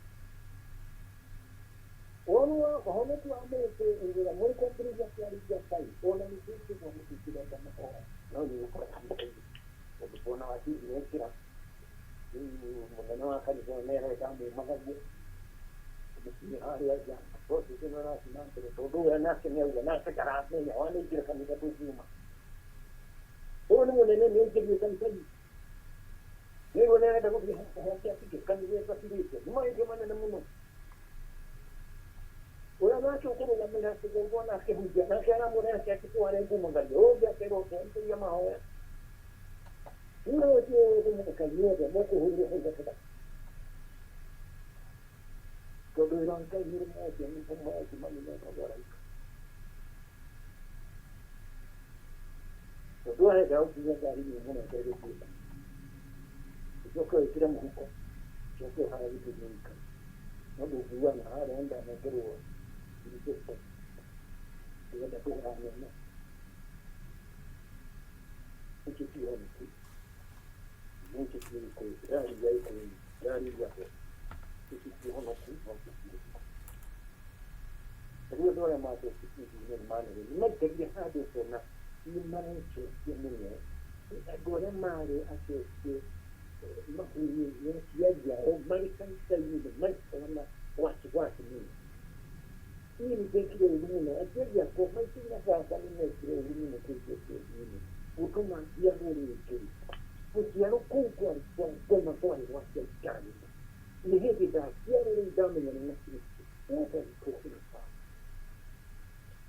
wona ũhonoku wa mũndũ wĩra mũrĩ kwambĩrĩria kwarĩria Ngai ona nĩkĩkĩgwo mũtingĩrenda mahoya no nĩ ũgũkora kanitha-inĩ tondũ kuona wakiri nĩekĩra rĩu mũnene wa kanitha ũyũ nĩarenda mumagarie mũkinye harĩa nja process ĩno ĩrathiĩ na mbere tondũ ũrĩa nake nĩauga nake ndaramenya wanaingĩra kanitha ndũngiuma ũyũ nĩ mũnene nĩaingĩrire kanitha-inĩ nĩguo nĩarenda gũthiĩ hake atige kanitha ĩtabirĩte nĩ mahĩtia manene mũno ũrĩa nake ũkũrũgamĩrĩra kĩgongona akĩhunjia nake aramũrehe atĩ tware ngumagaria ũngĩ akerwo twarĩria mahoya rĩu ũcio ũthũmũka inyuothe mũkũhũrĩrwo hau gatagatĩ tondũ wĩra wa Ngai nĩ ũrĩ mothe nĩ manene araika tondũ arenda gũkinya ngari nĩ ũmũnengere gĩtuĩka ũcoke wĩkĩre mũhuko ũcoke ũhare gĩtĩ-inĩ ũikare no ndũngiuga harĩa ndanengerwo 350 ndĩrenda kũgũra nyama ũcio ti ũhonoku ũcio ti Gĩkũyũ ndĩrarĩria Gĩkũyũ ndĩrarĩria andũ ũcio ti ũhonoku na ũcio ti Gĩkũyũ rĩu andũ arĩa mathũkĩtie nĩ manene nĩ maikarire handũ ũkona nĩ marecokia mũno andũ arĩa marĩ acokie mahunyĩrie aciari ao marĩ kanitha-inĩ nĩ maikaraga na wasiwasi mũno niĩ nĩ ndekire ũru mũno aciari akwa maitũ na baba nĩ mekire ũru mũno kũnjokia-inĩ gũtũma njiarwo rĩngĩ gũciarwo kũu kwarĩ kwa ngoma kwarĩ gwa caitani nĩ hĩndĩ ndaciarwo rĩu ndamenyana na Kristo what are you talking about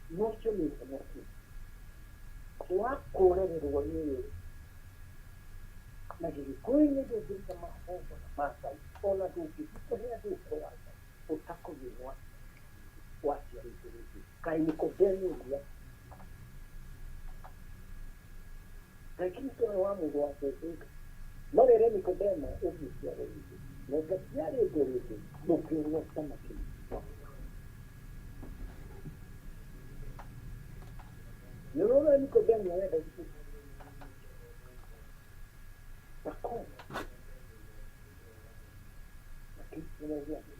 no ũcio nĩ ũhonoku wa kũrererwo nĩwe na gĩgĩkũyũ-inĩ ndũngĩruta magongona ma Ngai ona ndũngĩthiĩ kũhe andũ ũhoro wa Ngai ũtakoniĩ mwana waciarĩtwo rĩngĩ kaĩ Nikodemo ũrĩa kaĩ Kristo nĩ wa mũndũ wa kwĩhĩka no rĩrĩ Nikodemo ũthiĩ ũciarwo rĩngĩ na ũtaciarĩtwo rĩngĩ ndũkĩũrwo thamaki wa nĩ ũrona Nikodemo arenda gĩkũ Takoma. Ũkristiano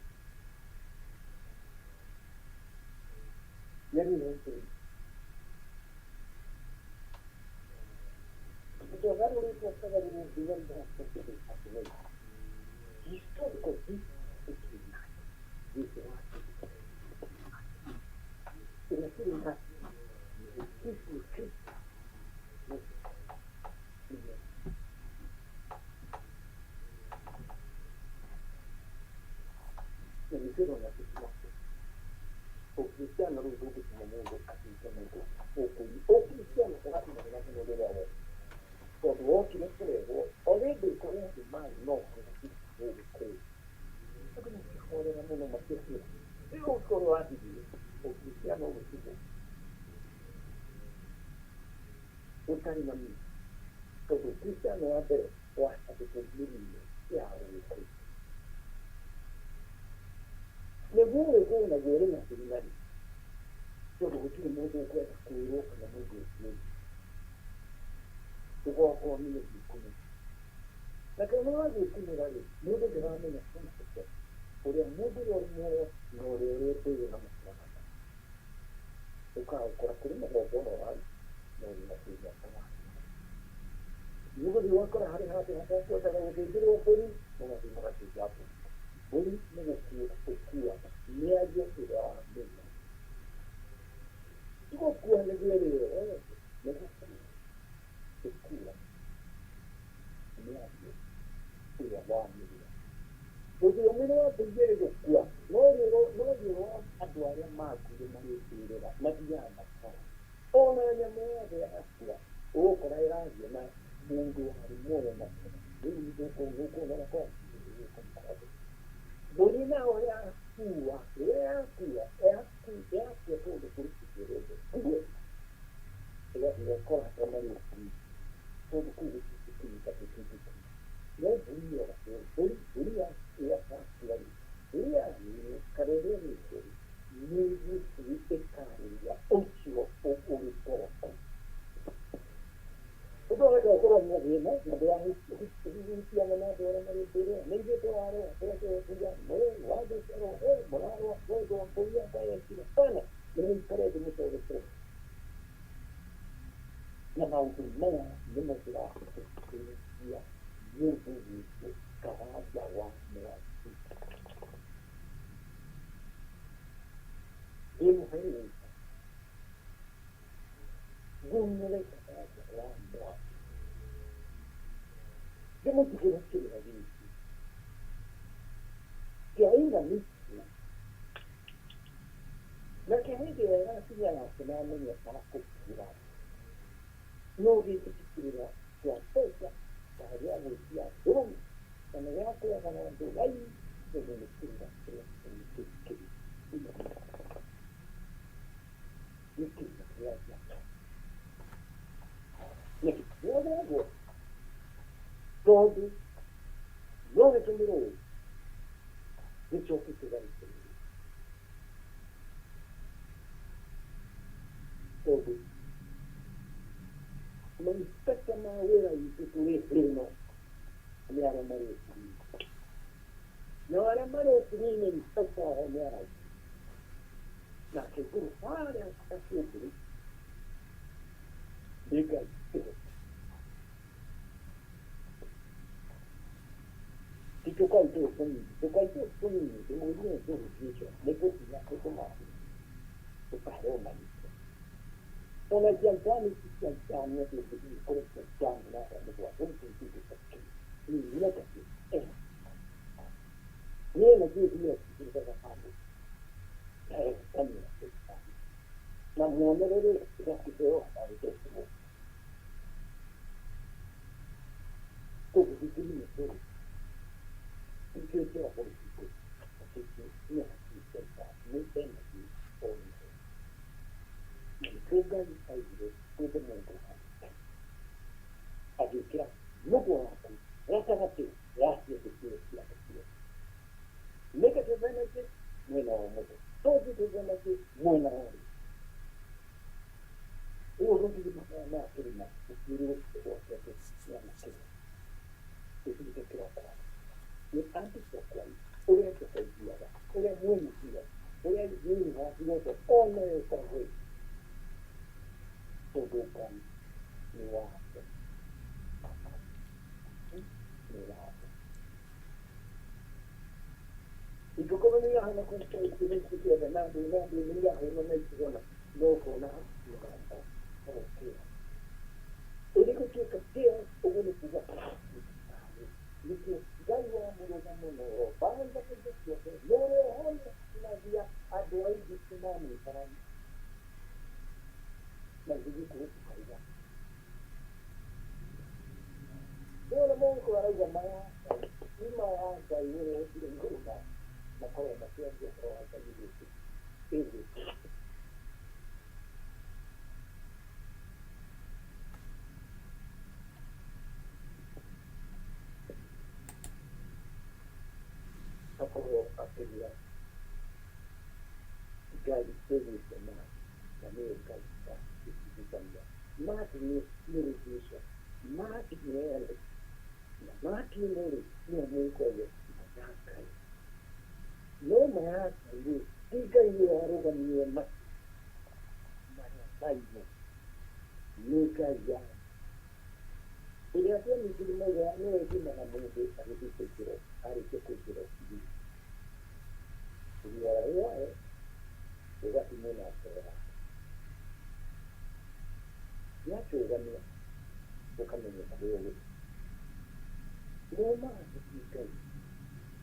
nĩ tũgarũrĩtwo tũgarũrwo nginya historical ĩkĩrĩ nake Jesu wake ĩrĩa kĩrĩ nake Yesu Kristo. Na nĩkĩo ũrona tũtigaku Ũkristiano rĩu ndũngĩtũma mũndũ atuĩke mũndũ ũkũri. Ũkristiano ũrakinyĩra mũno rĩrĩa woka, tondũ wokire kũrehwo already kũrĩ andũ marĩ na ũhoro ũgĩkũyũ, andũ makĩhorera mũno makĩhũra. Rĩu ũngĩkorwo wathirire Ũkristiano ũgĩtigwo ũtarĩ na mĩri, tondũ Ũkristiano wa mbere wacambĩtwo mĩri-inĩ ya ũgĩkũyũ. Nĩguo ũgĩkũyũ naguo ũrĩ na seminary, tondũ gũtirĩ mũndũ ũkwenda kwĩrwo kana mũndũ ũkuĩ ũgongoni nĩ ikũmi na kana wathiĩ kũmĩra rĩ, mũndũ ndaramenya kwĩna tofauti ũrĩa mũndũ ũrĩa ũrĩ muoyo na ũrĩa ũrĩ mbĩrĩra mũtwarana. Ũkaga gũkora kũrĩ magongona ũraruta na ũrĩ na thĩna ũraruta. Nĩũgũthiĩ ũgakora harĩ handũ hatakwendaga gũthĩnjĩrwo mbũri, mũgathiĩ mũgathĩnja mbũri. Mbũri nĩ gũkua ĩkuaga mĩario ĩrĩa wamenya. Ti gũkua nĩguo ĩrĩo, nĩ gũkua ĩkua mĩario ĩrĩa wamĩrĩa. Rũthiomi rwa ndũire gũkua no ruo rwa andũ arĩa makuire marĩ mbĩrĩra mathiaga makara. Ona nyamũ yothe yakua ũgũkora ĩraria na mũndũ warĩ muoyo makara. Rĩu gũkũ makora mbũri nayo yakua, rĩrĩa yakua yakua tondũ kũrĩ kĩgerezo kuo ĩgathiĩ ĩgakora arĩa marĩ ũkuui, tondũ kũu gũtingĩkinyĩka tũtingĩkinya. No mbũri yoragwo, mbũri yakua rĩ, mbũri yathĩnwo kana ĩrĩa ĩrĩtwo rĩ, nĩ ĩgũthiĩ ĩkarĩria ũcio ũrĩ toro. Ũndũ ũrĩa ũkorwo na thĩna na ndũrahutiana na andũ arĩa marĩ mbĩrĩra, nĩ ithuĩ tũrarũa tũgacokia mũrĩ mũrarũa tondũ mbũri yakwa yekire kana nĩ mũikare thĩ mũthondekwo. Na maũndũ maya nĩmo tũrahĩtũkĩria mũndũ witũ Karanja wa Mwaki. Ndĩmũhe rũtha ngumũre Karanja wa Mwaki, ndĩmũtigĩre kĩrĩra gĩkĩ kĩa inamĩtio nake hĩndĩ ĩrĩa ĩgakinya yake na amenye akũbuĩra, no gĩkĩ ti kĩrĩra kĩa mbeca kana gĩa gwĩtia ndũrũme kana gĩa kũrehana andũ raini, tondũ nĩ kĩrĩra kĩrĩa kĩrĩ nĩ kĩrĩra kĩa njata. Nĩkĩ nĩoga ũguo? Tondũ no gĩtũmĩrwo ũũ gĩcoke kĩgarũkĩrĩrio, tondũ mainspector ma wĩra witũ tũrĩ thĩ ĩno nĩ arĩa marĩ ũkuui, nao arĩa marĩ ũkuui-inĩ inspector wao nĩ araika, nake igũrũ harĩa gacũmbĩrĩ nĩ Ngai ĩhoti. Ti tũkai tũũ tũnini, tũkai tũũ tũnini ndĩmwĩrire nĩtũhunjĩtio nĩ gũkinya tũkũmathima tũkaheo marĩtwa. Ona ciaitani ti ciaitani atĩ ũngĩthiĩ kũrĩ ciaitani na mũgwanja ũmũtuĩkĩte kĩ ni negative energy. Niĩ nacio ithiraga handũ na ciaitani na muonerere ĩgakĩheo handũ koguo ndingĩmenya tũrĩ nĩkĩo njĩragwo hingo atĩ nĩ ciaitani nĩ energy only. Na nĩkĩo Ngai aigire twĩte mũndũ wa agĩkĩra mũtwe waku gatagatĩ ga ciĩko ciothe ciake ciothe, negative energy mwena wa ũmotho, positive energy mwena wa ũrĩo. Rĩu ũndũ maya ma kĩrĩma ũthiũrũrũkĩte gwake atĩ nĩ amakĩrĩa gĩthiĩte kĩroko nĩ anti-clockwise ũrĩa Nĩ watho. Nĩ watho. Ingĩkorwo nĩ irahana kũrĩa na ndĩ na ndĩ nĩ irahana na ikĩgona no ũkona mũgambo ũrokĩra. Ĩrĩ gũtuĩka chaos, ũguo nĩ kuga nĩkĩo Ngai wa mũrũgamo na ũrobanga indo ciothe na ũrĩa ũhonokanagia andũ aingĩ mamwĩtarani na ithuĩ kũu tũkauga. Rĩu Mũgĩkũyũ arauga maya Ngai ti maya Ngai ũrĩa ũmbire igũrũ na makoragwo makĩaria ũhoro wa Ngai ĩgwĩtwo akorwo akĩria Ngai ĩgwĩtwo Mati na nĩyo Ngai ya gĩcigithania. Mati nĩ radiation, Mati nĩ energy, na Mati ĩno rĩ nĩyo Mũgĩkũyũ ma ya Ngai. No ma ya Ngai rĩ ti Ngai ũyũ warũgamire matu marĩa mairũ, nĩ Ngai ya ĩrĩa andũ a Misiri maugaga nĩyo ĩthimaga mũndũ agĩthiĩ kũingĩra arĩkia kũingĩra iria. Ruoya rwayo rũgathimwo na ngoro yaku. Yacũgania ũkamenya kũrĩa ũgũthiĩ. No ma ti Ngai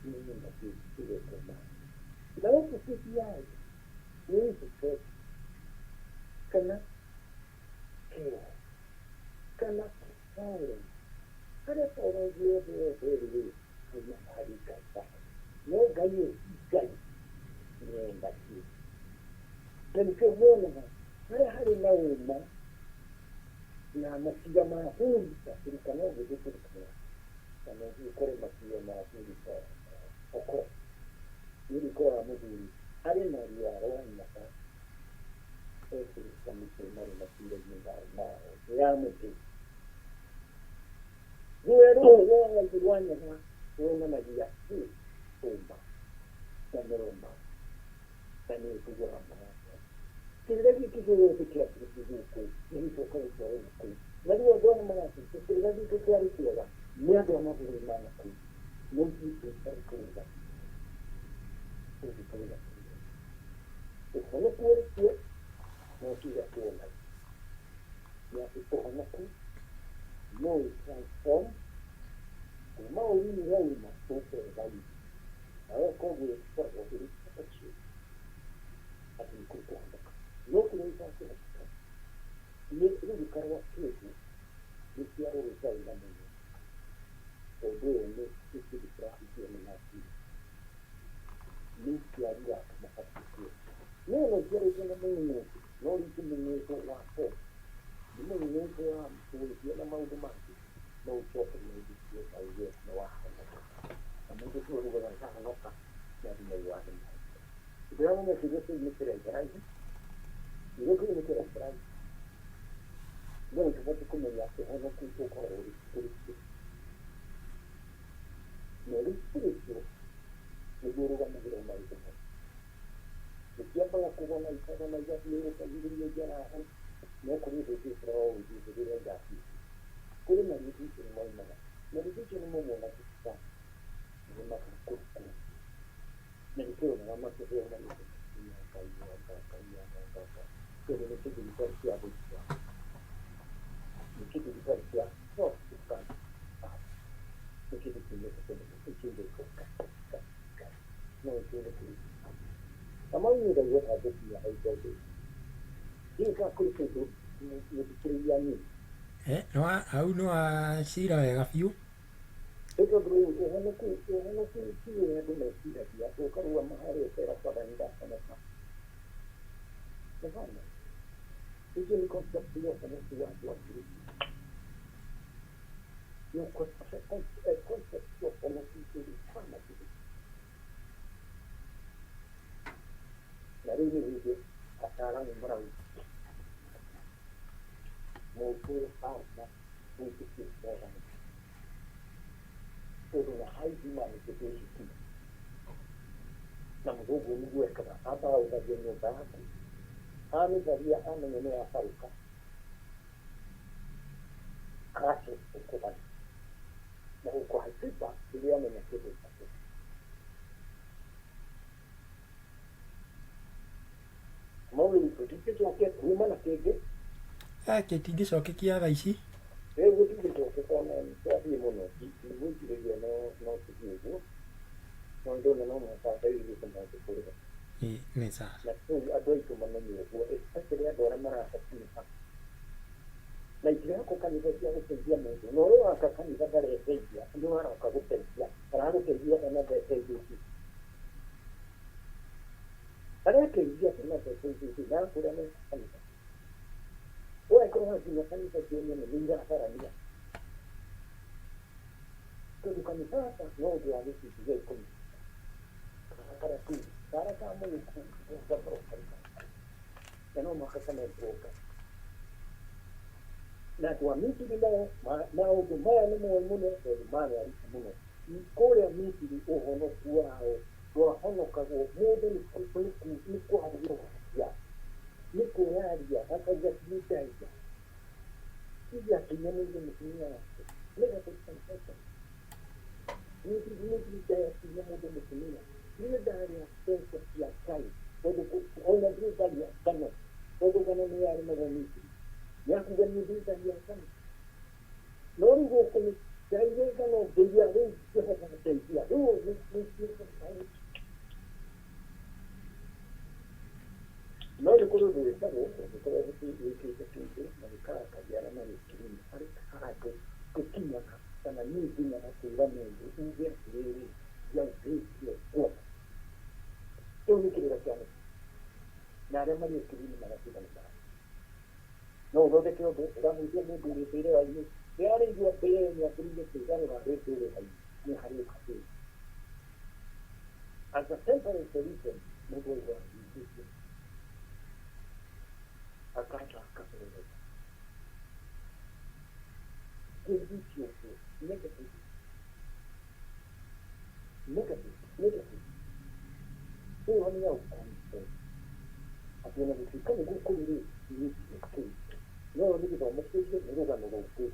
nĩ energy ĩgetwo ma. Na opposite yayo nĩ infiltrate kana chaos kana violence. Harĩa violence yothe yothe ĩrĩ rĩ, hau nĩho harĩ Ngai baba. No Ngai ũyũ ti Ngai nĩ energy. Na nĩkĩo muonaga harĩa harĩ na ũma na maciira ma Hurika, Turkana ũgĩthiĩ Turkana kana ũthiĩ ũkore maciira ma Hurika Pokot, Hurika wa mũthuri arĩ na rua rwa nyoka ekũruta mĩtĩ marĩ maciira-inĩ mao ya mũtĩ. Ruo rũu rwa nyoka ruonanagia kĩ? Ũma na nĩ ũma na nĩ ũtugaga mũrango. Kĩrĩra gĩkĩ gĩothe kĩambĩrĩirie gũkũ nĩ gĩcoka gĩtwarwo na kũu. Na rĩu andũ aya maratwĩra kĩrĩra gitũ kĩarĩ kĩega nĩ andũ a mabũrũri ma na kũu. No ithuĩ tũtarĩ kũrũga tũngĩkauga atĩrĩrĩ, ũhonoku ũrĩ kuo no ti ũrĩa tuonaga. Nĩ atĩ ũhonoku no ũ transform kuma ũru-inĩ ũrĩa uma ũke wega-inĩ. Na weka ũguo ĩkoragwo ĩrĩ opportunity atĩ nĩ kũrĩ kũhonoka. No kĩrĩa gĩtangĩhoteka nĩ rũruka rwa kĩndũ rũciarwo rũtarĩ na mũnyũ. Tondũ ũyũ nĩ kĩndũ kĩrahutio nĩ nabii. Nĩ ũciari waku mabatiĩ kuona. No ona ũciarĩtwo na mũng'ũng'ũ, no rĩngĩ mũng'ũng'ũ wa form, nĩ mũng'ũng'ũ wa wĩhia na maũndũ mangĩ, no ũcoke wĩtĩkie na uge nĩ wahonoka. Na mũndũ ũcio ugaga ndahonoka, nĩ athiĩ wathe mahĩtia. Ndĩramenya kĩũria kĩu nĩ kĩraiharaihu, kĩũria kĩu nĩ kĩraiharaihu, no nĩ tũbatiĩ kũmenya ũhonoku ũkoragwo ũrĩ spiritual. Na ũrĩ spiritual nĩguo ũrũgamagĩrĩra maũndũ mothe. Gũtiambaga kũgona ikagona igathiũrũrũka ihithĩirio njaraho, no kũrĩ ũndũ ũngĩkorwo ũgĩthĩrĩra iraci. Kũrĩ na radiation maumaga, na radiation maumona tũta nĩ makakũrukũ. Na nĩkĩo ũronaga makĩheo marĩtwa Ngai Ngai Ngai Ngai, tondũ nĩ kĩndũ gĩtarĩ kĩa gũikara. Nĩ kĩndũ gĩtarĩ kĩa no gĩtarĩ nĩ kĩndũ kiumĩte kũndũ kĩumbĩtwo Ngai Ngai Ngai no gĩkĩũre kũrĩ Kamau niĩ ndaigua ta ngũkinya hau tondũ ndiũĩ kana kũrĩ kĩndũ mũthikĩrĩria niĩ. Hau nĩ wacira wega biũ. Nĩ tondũ rĩu ũhonoku ũhonoku ti ũrĩa andũ meciragia atĩ ũkarũgama harĩa ũkera Father nĩ ndahonoka. Hapana. Icio nĩ concept ya ũhonoku wa andũ a Ngiriki. Nĩ concept ya ũhonoku ĩrĩ far makĩria. Na rĩu nĩ hĩndĩ ataaramu marauga mũgĩkũyũ aca wĩtĩkio wega tondũ na high humanity ndĩngĩkinya. Na mũthũngũ nĩguo ekaga, ambaga gũtharia nyũmba yaku, amĩtharia amenya nĩ yacarũka. Agacoka kũgana na gũkũhaiba rĩrĩa amenya kĩndũ gĩake. Maũndũ tũtingĩcokia kuma na kĩngĩ. Gĩtingĩcokekia thaa ici. Rĩu gũtingĩcokeka ona twathiĩ mũno, ndigwĩciragia no tũthiĩ ũguo, no ndona no mũhaka ndeithie maũndũ kũrĩha. Nĩ sawa. Na rĩu andũ aitũ mamenye ũguo, especially andũ arĩa maraka kanitha. Na itirakwo kanitha cia gũteithia mũndũ, na ũrĩa waka kanitha ndareteithia, nĩ aroka gũteithia, aragũteithia kana ndeteithĩtie. Areteithia kana ndeteithĩtie, na akwĩra nĩ kanitha. Ũgekora nginya kanitha cio nyene nĩ irabarania. Tondũ kanitha gaka no ũndũ wa gĩcunjĩ gĩa ikũmi. Karatu, kara ka mũgĩkũ gakorwo karĩ gaka. Na no mũhaka kanengwo Ngai. Na andũ a Misiri nao maũndũ maya nĩ moĩ mũno tondũ marĩ aruti mũno. Kũrĩa Misiri ũhonoku wao ndwahonokagwo mũndũ nĩ kwaria nĩ kwĩyaria akauga ti ndaia. Iga kinya mũndũ mũtumia wake. Negative confession. Niĩ ndakinya mũndũ mũtumia. Niĩ ndarĩa mbeca cia Ngai tondũ ona ndirĩ ndaria ngano tondũ ngano nĩ yarĩmagwo Misiri. Nĩakuga niĩ ndirĩ ndaria ngano. No rĩu gũkũ nĩ ndaire ngano ngĩiya rĩu Jehova ndeithia. Rĩu nĩ no nĩ kũrĩ ũndũ wĩkagwo ũngĩkorwo wĩkĩte kĩndũ na gĩkarakaria arĩa marĩ ũkiri-inĩ harĩ handũ tũkinyaga kana niĩ nginyaga kwĩra mũndũ uge atĩrĩrĩ ndiaugĩte ũguo. Kĩu nĩ kĩrĩra kĩa mũciĩ na arĩa marĩ ũkiri-inĩ magatiga nĩ mara. No ũthondeke ũndũ ũramũigua mũndũ ũrĩ mbĩrĩra-inĩ rĩrĩa mbĩrĩra nĩambĩrĩirie kwĩgarũra arĩ mbĩrĩra-inĩ nĩ harĩ ũkabĩra. As a temporary solution mũndũ auga ndingĩtie akamba akaperereza. Ngĩiguithio ũguo negative negative negative. Ĩyo nĩ ya ũconfess atĩ ona gũtuĩka nĩguo kũrĩ rĩ niĩ ndiĩkĩte. No nĩ gĩthomo kĩngĩ nĩ rũgano rũngĩ.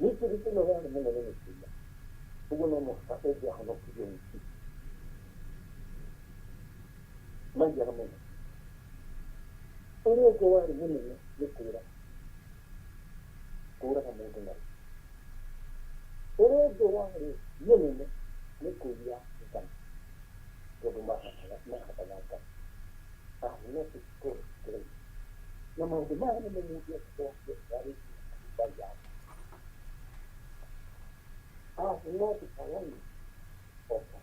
Misiri ĩno yarĩ mũnene nĩ kũiya. Ũguo no mũhaka ũngĩahonokirio Misiri. Maiyaga mũno. Ũrĩa ũngĩ warĩ mũnene nĩ kũũraga. Kũũraga mũndũ na rũhiũ. Ũrĩa ũngĩ warĩ mũnene nĩ kũiya ngano tondũ mahandaga ngano. I have not stolen. Na maũndũ maya nĩmo mũndũ angĩkorwo akĩarĩtie kanitha yake. I have not aligned offer.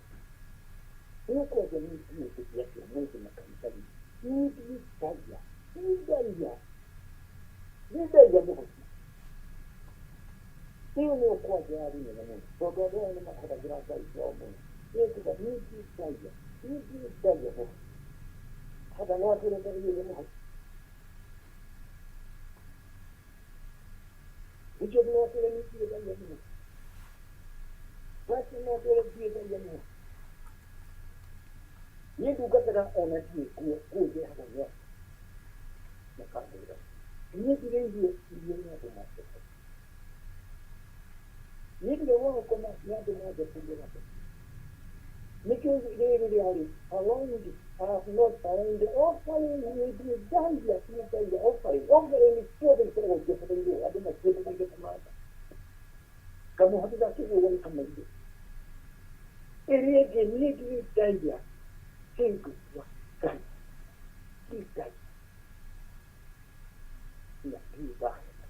Rĩu kwanja niĩ ndiĩtĩkia atĩ ũmũthĩ makanitha-inĩ niĩ ndiraia ndiraia ndiraia mũhothi. Ĩyo nĩyo kwanja yarĩ nene mũno tondũ andũ aya nĩ mahũthagĩra ngai ciao mũno. Niĩ kuga niĩ ndiraia niĩ ndiraia mũhothi. Hata no atwĩre ndaiyire mũhothi. Bishop no atwĩre niĩ ndirĩ ndaia mũhothi. Pastor no atwĩre ndirĩ ndaia mũhothi. Niĩ ndungataga ona ndirĩ kuo nguo ndehagwo nĩ andũ makangũrĩra. Niĩ ndirĩirio irio nĩ andũ manjehera. Niĩ ndirĩ gwa gũkoma nĩ andũ manjeheria gatene. Nĩkĩo rĩrĩ rĩarĩ aligned, I have not aligned offering, niĩ ndirĩ ndaia, ndirĩ ndaia offering. Offering ciothe ikoragwo njehereirwo andũ matiendereire kũmantha. Kamũhothi gakĩgũrwo nĩ kamaire. Ĩrĩa ĩngĩ niĩ ndirĩ ndaia kĩndũ kĩa Ngai. Ndirĩ ndaia. Na ndirĩ ndahena.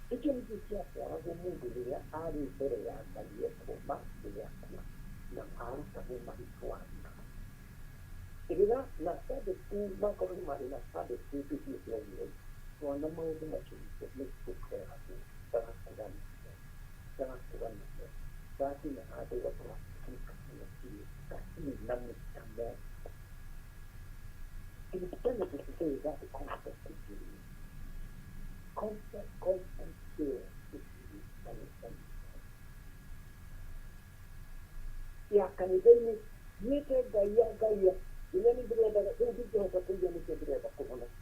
Nĩkĩo nĩkĩo kĩatwaragwo mũndũ rĩrĩa arĩ mbere ya Ngai ekũma rĩrĩa akua na arutagwo marĩtwa. Rĩrĩa na Sunday school makorwo nĩ marĩ na Sunday school tũthiĩ kĩrathi twana maũndũ macio nĩ tũtwaragwo ndagakũra namo ndagakũra namo gakinya handũ ũgakora nĩ kahonokire gatirĩ na mũcamo. Christianity today that concept is really constant constant fear is really kanitha ya kanitha-inĩ thiĩte ngaia ngaia nginya nĩ ndĩrendaga rĩu ndingĩhota kũiya nĩkĩo ndĩrenda kũhonoka.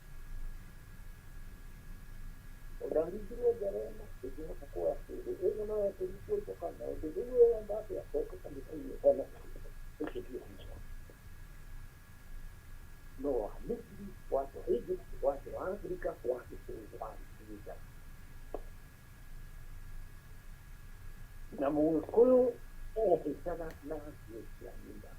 Maũndũ rĩu wenda atĩa ũka kanitha-inĩ ũhonoke ũcio ti ũhonokio. No wa Misiri, watu wa Egypt, watu wa Afrika, wa Gĩkũyũ warĩ na Mũgĩkũyũ ehĩtaga na nguo cia nyina.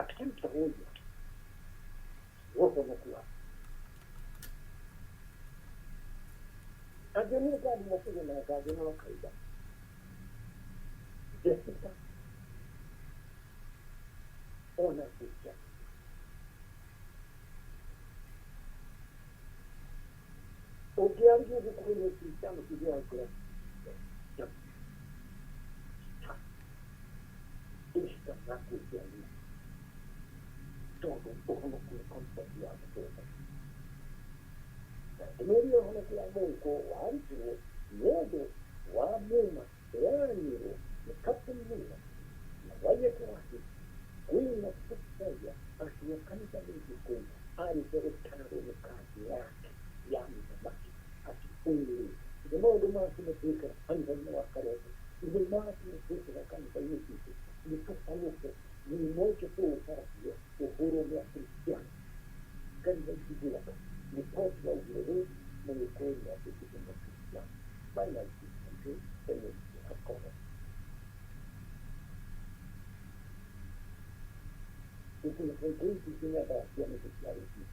Akĩruta wũira wa ũhonoku wake. Angĩonire ngari makĩgĩa na ngari no akauga Jessica ona nguo cia ũngĩaria ũguo kũrĩ Mũkristiano kĩgĩa ngoro ĩhĩta na nguo cia nyina tondũ ũhonoku nĩ concept ya gũtũũra. Na ndũmĩrĩri ya ũhonoku ya Mũgĩkũyũ warutirwo nĩ ũndũ wa muma ĩranirwo nĩ Captain Miller na Wyatt wake kwĩna Victoria akinya kanitha rĩngĩ kũu arĩkia gũtarwo nĩ kandi yake ya mũthamaki atĩ ũyũ rĩ maũndũ macio nĩ twĩkaga kanitha-inĩ wa Karembo ithe macio nĩ twĩkaga kanitha-inĩ citũ nĩ tũtaũke mũrimũ ũcio tũũcaragia ũhũrwo nĩ Akristiano kanitha ici gwaka ripoti waugire rĩu Mũgĩkũyũ nĩ atuĩkĩte Mũkristiano by 1970 akorwo nginya thaa cia nĩcio cia rũcinĩ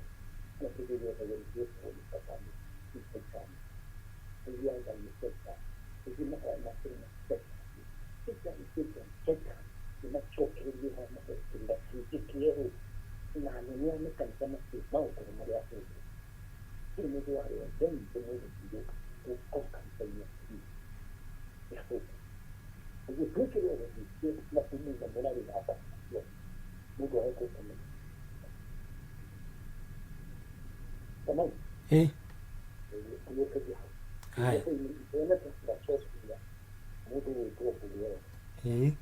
na kĩndũ gĩothe gĩthiĩtwo nĩ satani nĩ shaitani ũthiaga nĩ shaitani ũthiĩ mahoya makĩrĩ na shaitani shaitani shaitani shaitani nĩ macokererie haha mahekĩrĩra kĩngĩ kĩerũ na anene a makanitha macio magũkorwo marĩ ahũthũ gũtirĩ mũndũ warĩ ordained mũgĩkũyũ gũkorwo kanitha-inĩ nĩ ahũthũ ũguo twĩkĩrwo gũthiĩ na kumina mũrarĩ na mũndũ arekwo kũmenya Kamau Ĩ. kũrĩkĩria hau. Haya. Oneka ndacokia mũndũ gwĩtwo Mbũgũrũ. Ĩ.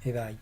Ĩthai.